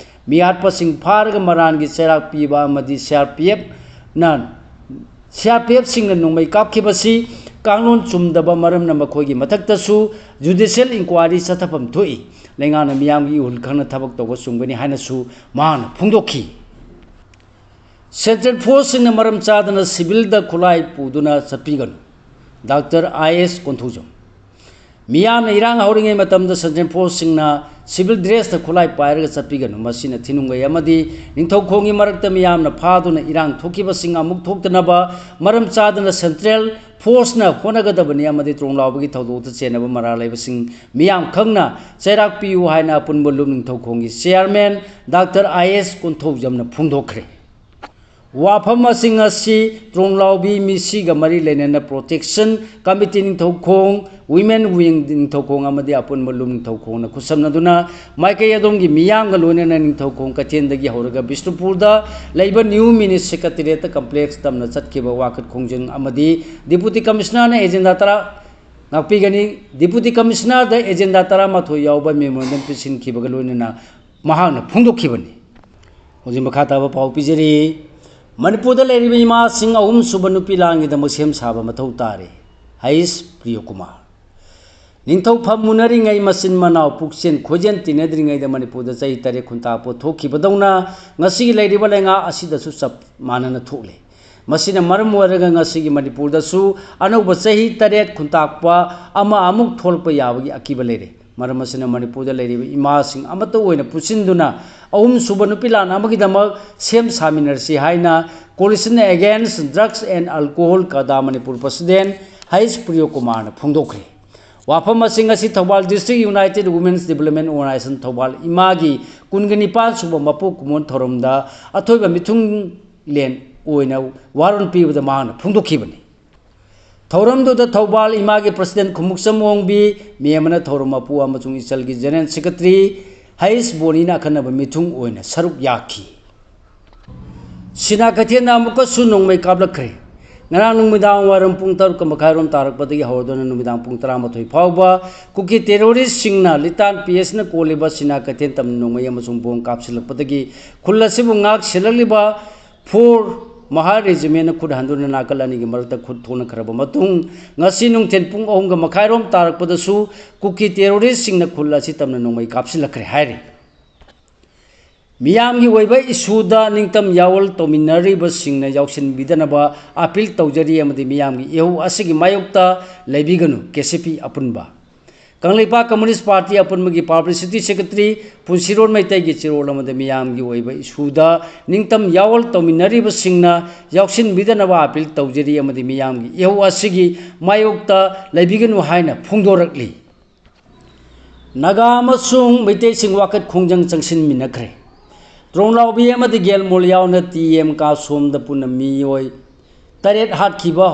ꯃꯤꯍꯥꯠꯄꯁꯤꯡ ꯐꯥꯔꯒ ꯃꯔꯥꯟꯒꯤ ꯆꯩꯔꯥꯛ ꯄꯤꯕ ꯑꯃꯗꯤ C R P ꯑꯦꯐꯅ, C R P ꯑꯦꯐꯁꯤꯡꯅ ꯅꯣꯡꯃꯩ ꯀꯥꯞꯈꯤꯕꯁꯤ ꯀꯥꯡꯂꯣꯟ ꯆꯨꯝꯗꯕ ꯃꯔꯝꯅ ꯃꯈꯣꯏꯒꯤ ꯃꯊꯛꯇꯁꯨ ꯖꯨꯗꯤꯁꯤꯌꯦꯜ ꯏꯟꯀ꯭ꯋꯥꯏꯔꯤ ꯆꯠꯊꯐꯝ ꯊꯣꯛꯏ꯫ ꯂꯩꯉꯥꯛꯅ ꯃꯤꯌꯥꯝꯒꯤ ꯏꯍꯨꯜ ꯈꯪꯅ ꯊꯕꯛ ꯇꯧꯕ ꯆꯨꯝꯒꯅꯤ ꯍꯥꯏꯅꯁꯨ ꯃꯍꯥꯛꯅ ꯐꯣꯡꯗꯣꯛꯈꯤ꯫ ꯁꯦꯟꯇ꯭ꯔꯦꯜ ꯐꯣꯔꯁꯁꯤꯡꯅ ꯃꯔꯝ ꯆꯥꯗꯅ ꯁꯤꯚꯤꯜꯗ ꯈꯨꯠꯂꯥꯏ ꯄꯨꯗꯨꯅ ꯆꯠꯄꯤꯒꯅꯨ꯫ ꯗꯥꯛꯇꯔ ꯑꯥꯏ ꯑꯦꯁ ꯀꯣꯟꯊꯧꯖꯝ꯫ ꯃꯤꯌꯥꯝꯅ ꯏꯔꯥꯡ ꯍꯧꯔꯤꯉꯩ ꯃꯇꯝꯗ ꯁꯦꯟꯇ꯭ꯔꯦꯜ ꯐꯣꯔꯁꯁꯤꯡꯅ ꯁꯤꯚꯤꯜ ꯗ꯭ꯔꯦꯁꯇ ꯈꯨꯠꯂꯥꯏ ꯄꯥꯏꯔꯒ ꯆꯠꯄꯤꯒꯅꯨ꯫ ꯃꯁꯤꯅ ꯊꯤꯅꯨꯡꯒꯩ ꯑꯃꯗꯤ ꯅꯤꯡꯊꯧꯈꯣꯡꯒꯤ ꯃꯔꯛꯇ ꯃꯤꯌꯥꯝꯅ ꯐꯥꯗꯨꯅ ꯏꯔꯥꯡ ꯊꯣꯛꯈꯤꯕꯁꯤꯡ ꯑꯃꯨꯛ ꯊꯣꯛꯇꯅꯕ ꯃꯔꯝ ꯆꯥꯗꯅ ꯁꯦꯟꯇ꯭ꯔꯦꯜ ꯐꯣꯔꯁꯅ ꯍꯣꯠꯅꯒꯗꯕꯅꯤ ꯑꯃꯗꯤ ꯇ꯭ꯔꯣꯡꯂꯥꯎꯕꯒꯤ ꯊꯧꯗꯣꯛꯇ ꯆꯦꯟꯅꯕ ꯃꯔꯥꯜ ꯂꯩꯕꯁꯤꯡ ꯃꯤꯌꯥꯝ ꯈꯪꯅ ꯆꯩꯔꯥꯛ ꯄꯤꯌꯨ ꯍꯥꯏꯅ ꯑꯄꯨꯟꯕ ꯂꯨꯞ ꯅꯤꯡꯊꯧꯈꯣꯡꯒꯤ ꯆꯤꯌꯥꯔꯃꯦꯟ ꯗꯥꯛꯇꯔ ꯑꯥꯏ ꯑꯦꯁ ꯀꯣꯟꯊꯧꯖꯝꯅ ꯐꯣꯡꯗꯣꯛꯈ꯭ꯔꯦ꯫ ꯋꯥꯐꯝꯁꯤꯡ ꯑꯁꯤ ꯇ꯭ꯔꯣꯡꯂꯥꯎꯕꯤ ꯃꯤꯁꯤꯒ ꯃꯔꯤ ꯂꯩꯅꯅ protection committee Ningthoukhong, women wing Ningthoukhong ꯑꯃꯗꯤ ꯑꯄꯨꯟꯕ ꯂꯨꯞ ꯅꯤꯡꯊꯧꯈꯣꯡꯅ ꯈꯨꯠꯁꯝꯅꯗꯨꯅ ꯃꯥꯏꯀꯩ ꯑꯗꯣꯝꯒꯤ ꯃꯤꯌꯥꯝꯒ ꯂꯣꯏꯅꯅ ꯅꯤꯡꯊꯧꯈꯣꯡ ꯀꯩꯊꯦꯜꯗꯒꯤ ꯍꯧꯔꯒ ꯕꯤꯁꯅꯨꯄꯨꯔꯗ ꯂꯩꯕ ꯅ꯭ꯌꯨ ꯃꯤꯅꯤ ꯁꯦꯀ꯭ꯔꯦꯇꯦꯔꯤꯌꯦꯠꯇ ꯀꯝꯄ꯭ꯂꯦꯛꯁ ꯇꯝꯅ ꯆꯠꯈꯤꯕ ꯋꯥꯀꯠ ꯈꯣꯡꯖꯪ ꯑꯃꯗꯤ ꯗꯤꯄꯨꯇꯤ ꯀꯃꯤꯁꯅꯔꯅ ꯑꯦꯖꯦꯟꯗꯥ ꯇꯔꯥ ꯉꯥꯛꯄꯤꯒꯅꯤ꯫ ꯗꯤꯄꯨꯇꯤ ꯀꯃꯤꯁꯅꯔꯗ ꯑꯦꯖꯦꯟꯗꯥ ꯇꯔꯥꯃꯥꯊꯣꯏ ꯌꯥꯎꯕ ꯃꯦꯃꯣꯔꯦꯟꯗꯝ ꯄꯤꯁꯤꯟꯈꯤꯕꯒ ꯂꯣꯏꯅꯅ ꯃꯍꯥꯛꯅ ꯐꯣꯡꯗꯣꯛꯈꯤꯕꯅꯤ꯫ ꯍꯧꯖꯤꯛ ꯃꯈꯥ ꯇꯥꯕ ꯄꯥꯎ ꯄꯤꯖꯔꯤ꯫ ꯃꯅꯤꯄꯨꯔꯗ ꯂꯩꯔꯤꯕ ꯏꯃꯥꯁꯤꯡ ꯑꯍꯨꯝꯁꯨꯕ ꯅꯨꯄꯤ ꯂꯥꯟꯒꯤꯗꯃꯛ ꯁꯦꯝ ꯁꯥꯕ ꯃꯊꯧ ꯇꯥꯔꯦ, ꯍꯩꯁ ꯄ꯭ꯔꯤꯌꯣꯀꯨꯃꯥꯔ꯫ ꯅꯤꯡꯊꯧ ꯐꯝ ꯃꯨꯅꯔꯤꯉꯩ ꯃꯆꯤꯟ ꯃꯅꯥꯎ ꯄꯨꯛꯆꯦꯟ ꯈꯣꯏꯖꯦꯟ ꯇꯤꯟꯅꯗ꯭ꯔꯤꯉꯩꯗ ꯃꯅꯤꯄꯨꯔꯗ ꯆꯍꯤ ꯇꯔꯦꯠ ꯈꯨꯟꯇꯥꯛꯄ ꯊꯣꯛꯈꯤꯕꯗꯧꯅ ꯉꯁꯤꯒꯤ ꯂꯩꯔꯤꯕ ꯂꯩꯉꯥꯛ ꯑꯁꯤꯗꯁꯨ ꯆꯞ ꯃꯥꯟꯅꯅ ꯊꯣꯛꯂꯦ꯫ ꯃꯁꯤꯅ ꯃꯔꯝ ꯑꯣꯏꯔꯒ ꯉꯁꯤꯒꯤ ꯃꯅꯤꯄꯨꯔꯗꯁꯨ ꯑꯅꯧꯕ ꯆꯍꯤ ꯇꯔꯦꯠ ꯈꯨꯟꯇꯥꯛꯄ ꯑꯃ ꯑꯃꯨꯛ ꯊꯣꯛꯂꯛꯄ ꯌꯥꯕꯒꯤ ꯑꯀꯤꯕ ꯂꯩꯔꯦ꯫ ꯃꯔꯝ ꯑꯁꯤꯅ ꯃꯅꯤꯄꯨꯔꯗ ꯂꯩꯔꯤꯕ ꯏꯃꯥꯁꯤꯡ ꯑꯃꯠꯇ ꯑꯣꯏꯅ ꯄꯨꯟꯁꯤꯟꯗꯨꯅ ꯑꯍꯨꯝꯁꯨꯕ ꯅꯨꯄꯤ ꯂꯥꯟ ꯑꯃꯒꯤꯗꯃꯛ ꯁꯦꯝ ꯁꯥꯃꯤꯟꯅꯔꯁꯤ ꯍꯥꯏꯅ Coalition Against Drugs and Alcohol, ꯀꯗꯥ, ꯃꯅꯤꯄꯨꯔ ꯄ꯭ꯔꯁꯤꯗꯦꯟ ꯍꯩꯁ ꯄ꯭ꯔꯤꯌꯣꯀꯨꯃꯥꯔꯅ ꯐꯣꯡꯗꯣꯛꯈ꯭ꯔꯦ꯫ ꯋꯥꯐꯝꯁꯤꯡ ꯑꯁꯤ Thoubal District United Women's Development Organisation Thoubal ꯏꯃꯥꯒꯤ ꯀꯨꯟꯒ ꯅꯤꯄꯥꯟ ꯁꯨꯕ ꯃꯄꯣꯛ ꯀꯨꯝꯑꯣꯟ ꯊꯧꯔꯝꯗ ꯑꯊꯣꯏꯕ ꯃꯤꯊꯨꯡꯂꯦꯟ ꯑꯣꯏꯅ ꯋꯥꯔꯣꯜ ꯄꯤꯕꯗ ꯃꯍꯥꯛꯅ ꯐꯣꯡꯗꯣꯛꯈꯤꯕꯅꯤ꯫ ꯊꯧꯔꯝꯗꯨꯗ ꯊꯧꯕꯥꯜ ꯏꯃꯥꯒꯤ ꯄ꯭ꯔꯁꯤꯗꯦꯟ ꯈꯨꯃꯨꯛꯆꯝ ꯑꯣꯡꯕꯤ, ꯃꯦꯝꯕꯅ ꯊꯧꯔꯝ ꯃꯄꯨ ꯑꯃꯁꯨꯡ ꯏꯆꯜꯒꯤ ꯖꯦꯅꯔꯦꯜ ꯁꯦꯀ꯭ꯔꯦꯇꯔꯤ ꯍꯩꯁ ꯕꯣꯅꯤꯅ ꯑꯈꯟꯅꯕ ꯃꯤꯊꯨꯡ ꯑꯣꯏꯅ ꯁꯔꯨꯛ ꯌꯥꯈꯤ꯫ ꯁꯤꯅꯥ ꯀꯩꯊꯦꯜꯗ ꯑꯃꯨꯛꯀꯁꯨ ꯅꯣꯡꯃꯩ ꯀꯥꯞꯂꯛꯈ꯭ꯔꯦ꯫ ꯉꯔꯥꯡ ꯅꯨꯃꯤꯗꯥꯡ ꯋꯥꯏꯔꯝ ꯄꯨꯡ ꯇꯔꯨꯛꯀ ꯃꯈꯥꯏꯔꯣꯝ ꯇꯥꯔꯛꯄꯗꯒꯤ ꯍꯧꯔꯗꯨꯅ ꯅꯨꯃꯤꯗꯥꯡ ꯄꯨꯡ ꯇꯔꯥꯃꯥꯊꯣꯏ ꯐꯥꯎꯕ ꯀꯨꯀꯤ ꯇꯦꯔꯣꯔꯤꯁꯁꯤꯡꯅ ꯂꯤꯇꯥꯟ ꯄꯤ ꯑꯦꯁꯅ ꯀꯣꯜꯂꯤꯕ ꯁꯤꯅꯥ ꯀꯩꯊꯦꯜ ꯇꯝꯅ ꯅꯣꯡꯃꯩ ꯑꯃꯁꯨꯡ ꯕꯣꯝ ꯀꯥꯞꯁꯤꯜꯂꯛꯄꯗꯒꯤ ꯈꯨꯜ ꯑꯁꯤꯕꯨ ꯉꯥꯛ ꯁꯦꯜꯂꯛꯂꯤꯕ ꯐꯣꯔ ꯃꯍꯥ ꯔꯦꯖꯤꯃꯦꯟꯅ ꯈꯨꯠ ꯍꯟꯗꯨꯅ ꯅꯥꯀꯜ ꯑꯅꯤꯒꯤ ꯃꯔꯛꯇ ꯈꯨꯠ ꯊꯣꯛꯅꯈ꯭ꯔꯕ ꯃꯇꯨꯡ, ꯉꯁꯤ ꯅꯨꯡꯊꯤꯜ ꯄꯨꯡ ꯑꯍꯨꯝꯒ ꯃꯈꯥꯏꯔꯣꯝ ꯇꯥꯔꯛꯄꯗꯁꯨ ꯀꯨꯀꯤ ꯇꯦꯔꯣꯔꯤꯁꯁꯤꯡꯅ ꯈꯨꯜ ꯑꯁꯤ ꯇꯝꯅ ꯅꯣꯡꯃꯩ ꯀꯥꯞꯁꯤꯜꯂꯛꯈ꯭ꯔꯦ ꯍꯥꯏꯔꯤ꯫ ꯃꯤꯌꯥꯝꯒꯤ ꯑꯣꯏꯕ ꯏꯁꯨꯗ ꯅꯤꯡꯇꯝ ꯌꯥꯑꯣꯜ ꯇꯧꯃꯤꯟꯅꯔꯤꯕꯁꯤꯡꯅ ꯌꯥꯎꯁꯤꯟꯕꯤꯗꯅꯕ ꯑꯄꯤꯜ ꯇꯧꯖꯔꯤ ꯑꯃꯗꯤ ꯃꯤꯌꯥꯝꯒꯤ ꯏꯍꯧ ꯑꯁꯤꯒꯤ ꯃꯥꯌꯣꯛꯇ ꯂꯩꯕꯤꯒꯅꯨ, ꯀꯦ ꯁꯤ ꯄꯤ ꯑꯄꯨꯟꯕ꯫ ꯀꯪꯂꯩꯄꯥꯛ ꯀꯝꯃꯨꯅꯤꯁ ꯄꯥꯔꯇꯤ ꯑꯄꯨꯟꯕꯒꯤ ꯄꯕ꯭ꯂꯤꯁꯤꯇꯤ ꯁꯦꯀ꯭ꯔꯦꯇꯔꯤ ꯄꯨꯟꯁꯤꯔꯣꯟ ꯃꯩꯇꯩꯒꯤ ꯆꯦꯔꯣꯜ ꯑꯃꯗ ꯃꯤꯌꯥꯝꯒꯤ ꯑꯣꯏꯕ ꯏꯁꯨꯗ ꯅꯤꯡꯇꯝ ꯌꯥꯑꯣꯜ ꯇꯧꯃꯤꯟꯅꯔꯤꯕꯁꯤꯡꯅ ꯌꯥꯎꯁꯤꯟꯕꯤꯗꯅꯕ ꯑꯄꯤꯜ ꯇꯧꯖꯔꯤ ꯑꯃꯗꯤ ꯃꯤꯌꯥꯝꯒꯤ ꯏꯍꯧ ꯑꯁꯤꯒꯤ ꯃꯥꯌꯣꯛꯇ ꯂꯩꯕꯤꯒꯅꯨ ꯍꯥꯏꯅ ꯐꯣꯡꯗꯣꯔꯛꯂꯤ꯫ ꯅꯥꯒꯥ ꯑꯃꯁꯨꯡ ꯃꯩꯇꯩꯁꯤꯡ ꯋꯥꯀꯠ ꯈꯣꯡꯖꯪ ꯆꯪꯁꯤꯟꯃꯤꯟꯅꯈ꯭ꯔꯦ꯫ ꯇ꯭ꯔꯣꯡꯂꯥꯎꯕꯤ ꯑꯃꯗꯤ ꯒꯦꯜꯃꯣꯜ ꯌꯥꯎꯅ ꯇꯤ ꯑꯦꯝ ꯀꯥ ꯁꯣꯝꯗ ꯄꯨꯟꯅ ꯃꯤꯑꯣꯏ ꯇꯔꯦꯠ ꯍꯥꯠꯈꯤꯕ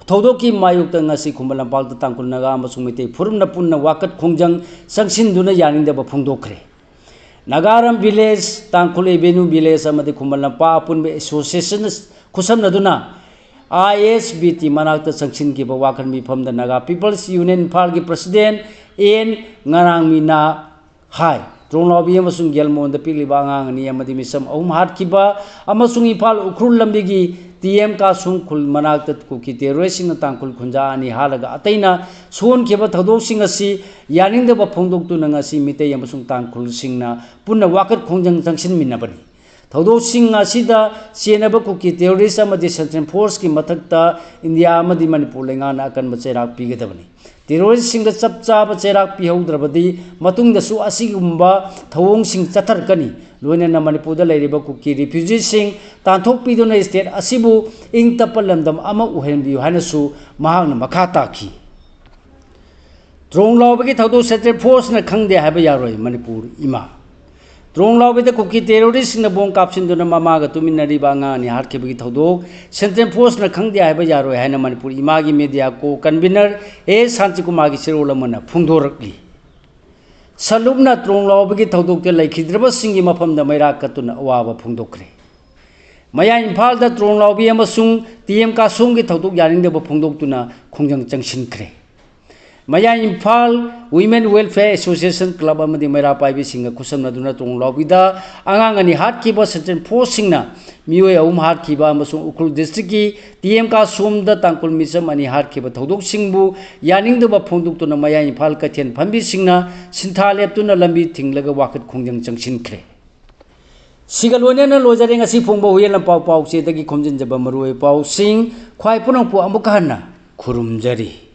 ꯊꯧꯗꯣꯛꯀꯤ ꯃꯥꯌꯣꯛꯇ ꯉꯁꯤ ꯈꯨꯃꯟ ꯂꯝꯄꯥꯛꯇ ꯇꯥꯡꯈꯨꯜ ꯅꯥꯒꯥ ꯑꯃꯁꯨꯡ ꯃꯩꯇꯩ ꯐꯨꯔꯨꯞꯅ ꯄꯨꯟꯅ ꯋꯥꯀꯠ ꯈꯣꯡꯖꯪ ꯆꯪꯁꯤꯟꯗꯨꯅ ꯌꯥꯅꯤꯡꯗꯕ ꯐꯣꯡꯗꯣꯛꯈ꯭ꯔꯦ꯫ ꯅꯥꯒꯥꯔꯝ ꯚꯤꯂꯦꯖ, ꯇꯥꯡꯈꯨꯜ ꯑꯦꯚꯦꯅ꯭ꯌꯨ ꯚꯤꯂꯦꯖ ꯑꯃꯗꯤ ꯈꯨꯃꯟ ꯂꯝꯄꯥꯛ ꯑꯄꯨꯟꯕ ꯑꯦꯁꯣꯁꯤꯌꯦꯁꯟ ꯈꯨꯠꯁꯝꯅꯗꯨꯅ ꯑꯥꯏ ꯑꯦꯁ ꯕꯤ ꯇꯤ ꯃꯅꯥꯛꯇ ꯆꯪꯁꯤꯟꯈꯤꯕ ꯋꯥꯀꯠ ꯃꯤꯐꯝꯗ ꯅꯥꯒꯥ ꯄꯤꯄꯜꯁ ꯌꯨꯅꯤꯌꯟ ꯏꯝꯐꯥꯜꯒꯤ ꯄ꯭ꯔꯁꯤꯗꯦꯟ ꯑꯦꯟ ꯉꯔꯥꯡꯃꯤꯅ ꯍꯥꯏ, ꯇ꯭ꯔꯣꯡꯂꯥꯎꯕꯤ ꯑꯃꯁꯨꯡ ꯒꯦꯜꯃꯣꯟꯗ ꯄꯤꯛꯂꯤꯕ ꯑꯉꯥꯡ ꯑꯅꯤ ꯑꯃꯗꯤ ꯃꯤꯆꯝ ꯑꯍꯨꯝ ꯍꯥꯠꯈꯤꯕ ꯑꯃꯁꯨꯡ ꯏꯝꯐꯥꯜ ꯎꯈ꯭ꯔꯨꯜ ꯂꯝꯕꯤꯒꯤ ꯇꯤ ꯑꯦꯝ ꯀꯥꯁꯨꯡ ꯈꯨꯜ ꯃꯅꯥꯛꯇ ꯀꯨꯀꯤ ꯇꯦꯔꯣꯔꯤꯁꯁꯤꯡꯅ ꯇꯥꯡꯈꯨꯜ ꯈꯨꯟꯖꯥ ꯑꯅꯤ ꯍꯥꯠꯂꯒ ꯑꯇꯩꯅ ꯁꯣꯟꯈꯤꯕ ꯊꯧꯗꯣꯛꯁꯤꯡ ꯑꯁꯤ ꯌꯥꯅꯤꯡꯗꯕ ꯐꯣꯡꯗꯣꯛꯇꯨꯅ ꯉꯁꯤ ꯃꯤꯇꯩ ꯑꯃꯁꯨꯡ ꯇꯥꯡꯈꯨꯜꯁꯤꯡꯅ ꯄꯨꯟꯅ ꯋꯥꯀꯠ ꯈꯣꯡꯖꯪ ꯆꯪꯁꯤꯟꯃꯤꯟꯅꯕꯅꯤ꯫ ꯊꯧꯗꯣꯛꯁꯤꯡ ꯑꯁꯤꯗ ꯆꯦꯟꯅꯕ ꯀꯨꯀꯤ ꯇꯦꯔꯣꯔꯤꯁ ꯑꯃꯗꯤ ꯁꯦꯟꯇ꯭ꯔꯦꯜ ꯐꯣꯔꯁꯀꯤ ꯃꯊꯛꯇ ꯏꯟꯗꯤꯌꯥ ꯑꯃꯗꯤ ꯃꯅꯤꯄꯨꯔ ꯂꯩꯉꯥꯛꯅ ꯑꯀꯟꯕ ꯆꯩꯔꯥꯛ ꯄꯤꯒꯗꯕꯅꯤ꯫ ꯇꯦꯔꯣꯔꯤꯁꯁꯤꯡꯗ ꯆꯞ ꯆꯥꯕ ꯆꯩꯔꯥꯛ ꯄꯤꯍꯧꯗ꯭ꯔꯕꯗꯤ ꯃꯇꯨꯡꯗꯁꯨ ꯑꯁꯤꯒꯨꯝꯕ ꯊꯧꯑꯣꯡꯁꯤꯡ ꯆꯠꯊꯔꯛꯀꯅꯤ꯫ ꯂꯣꯏꯅꯅ ꯃꯅꯤꯄꯨꯔꯗ ꯂꯩꯔꯤꯕ ꯀꯨꯀꯤ ꯔꯤꯐ꯭ꯌꯨꯖꯤꯁꯤꯡ ꯇꯥꯟꯊꯣꯛꯄꯤꯗꯨꯅ ꯁ꯭ꯇꯦꯠ ꯑꯁꯤꯕꯨ ꯏꯪ ꯇꯞꯄ ꯂꯝꯗꯝ ꯑꯃ ꯑꯣꯏꯍꯟꯕꯤꯌꯨ ꯍꯥꯏꯅꯁꯨ ꯃꯍꯥꯛꯅ ꯃꯈꯥ ꯇꯥꯈꯤ꯫ ꯇ꯭ꯔꯣꯡꯂꯥꯎꯕꯒꯤ ꯊꯧꯗꯣꯛ ꯁꯦꯟꯇ꯭ꯔꯦꯜ ꯐꯣꯔꯁꯅ ꯈꯪꯗꯦ ꯍꯥꯏꯕ ꯌꯥꯔꯣꯏ, ꯃꯅꯤꯄꯨꯔ ꯏꯃꯥ꯫ ꯇ꯭ꯔꯣꯡꯂꯥꯎꯕꯤꯗ ꯀꯨꯀꯤ ꯇꯦꯔꯣꯔꯤꯁꯁꯤꯡꯅ ꯕꯣꯝ ꯀꯥꯞꯁꯤꯟꯗꯨꯅ ꯃꯃꯥꯒ ꯇꯨꯃꯤꯟꯅꯔꯤꯕ ꯑꯉꯥꯡ ꯑꯅꯤ ꯍꯥꯠꯈꯤꯕꯒꯤ ꯊꯧꯗꯣꯛ ꯁꯦꯟꯇ꯭ꯔꯦꯜ ꯐꯣꯔꯁꯅ ꯈꯪꯗꯦ ꯍꯥꯏꯕ ꯌꯥꯔꯣꯏ ꯍꯥꯏꯅ ꯃꯅꯤꯄꯨꯔ ꯏꯃꯥꯒꯤ ꯃꯦꯗꯤꯌꯥ ꯀꯣ ꯀꯟꯚꯤꯅꯔ ꯑꯦ ꯁꯥꯟꯇꯤꯀꯨꯃꯥꯔꯒꯤ ꯆꯦꯔꯣꯜ ꯑꯃꯅ ꯐꯣꯡꯗꯣꯔꯛꯂꯤ꯫ ꯁꯂꯨꯛꯅ ꯇ꯭ꯔꯣꯡꯂꯥꯎꯕꯤꯒꯤ ꯊꯧꯗꯣꯛꯇ ꯂꯩꯈꯤꯗ꯭ꯔꯕꯁꯤꯡꯒꯤ ꯃꯐꯝꯗ ꯃꯩꯔꯥ ꯀꯠꯇꯨꯅ ꯑꯋꯥꯕ ꯐꯣꯡꯗꯣꯛꯈ꯭ꯔꯦ꯫ ꯃꯌꯥꯏ ꯏꯝꯐꯥꯜꯗ ꯇ꯭ꯔꯣꯡꯂꯥꯎꯕꯤ ꯑꯃꯁꯨꯡ ꯇꯤ ꯑꯦꯝ ꯀꯥꯁꯣꯡꯒꯤ ꯊꯧꯗꯣꯛ ꯌꯥꯅꯤꯡꯗꯕ ꯐꯣꯡꯗꯣꯛꯇꯨꯅ ꯈꯣꯡꯖꯪ ꯆꯪꯁꯤꯟꯈ꯭ꯔꯦ꯫ ꯃꯌꯥꯏ Imphal women welfare association club ꯑꯃꯗꯤ ꯃꯩꯔꯥ ꯄꯥꯏꯕꯤꯁꯤꯡꯒ ꯈꯨꯠꯁꯝꯅꯗꯨꯅ ꯇ꯭ꯔꯣꯡꯂꯥꯎꯕꯤꯗ ꯑꯉꯥꯡ ꯑꯅꯤ ꯍꯥꯠꯈꯤꯕ ꯁꯦꯟꯇ꯭ꯔꯦꯜ ꯐꯣꯔꯁꯁꯤꯡꯅ ꯃꯤꯑꯣꯏ ꯑꯍꯨꯝ ꯍꯥꯠꯈꯤꯕ ꯑꯃꯁꯨꯡ ꯎꯈ꯭ꯔꯨꯜ ꯗꯤꯁꯇ꯭ꯔꯤꯛꯀꯤ ꯇꯤ ꯑꯦꯝ ꯀꯥꯁꯣꯝꯗ ꯇꯥꯡꯈꯨꯜ ꯃꯤꯆꯝ ꯑꯅꯤ ꯍꯥꯠꯈꯤꯕ ꯊꯧꯗꯣꯛꯁꯤꯡꯕꯨ ꯌꯥꯅꯤꯡꯗꯕ ꯐꯣꯡꯗꯣꯛꯇꯨꯅ ꯃꯌꯥꯏ ꯏꯝꯐꯥꯜ ꯀꯩꯊꯦꯜ ꯐꯝꯕꯤꯁꯤꯡꯅ ꯁꯤꯟꯊꯥ ꯂꯦꯞꯇꯨꯅ ꯂꯝꯕꯤ ꯊꯤꯡꯂꯒ ꯋꯥꯀꯠ ꯈꯣꯡꯖꯪ ꯆꯪꯁꯤꯟꯈ꯭ꯔꯦ꯫ ꯁꯤꯒ ꯂꯣꯏꯅꯅ ꯂꯣꯏꯖꯔꯦ ꯉꯁꯤ ꯐꯣꯡꯕ ꯍꯨꯏꯌꯦꯟ ꯂꯝꯄꯥꯎ ꯄꯥꯎꯆꯦꯗꯒꯤ ꯈꯣꯝꯖꯤꯟꯖꯕ ꯃꯔꯨꯑꯣꯏꯕ ꯄꯥꯎꯁꯤꯡ꯫ ꯈ꯭ꯋꯥꯏ ꯄꯨꯝꯅꯃꯛꯄꯨ ꯑꯃꯨꯛꯀ ꯍꯟꯅ ꯈꯨꯔꯨꯝꯖꯔꯤ꯫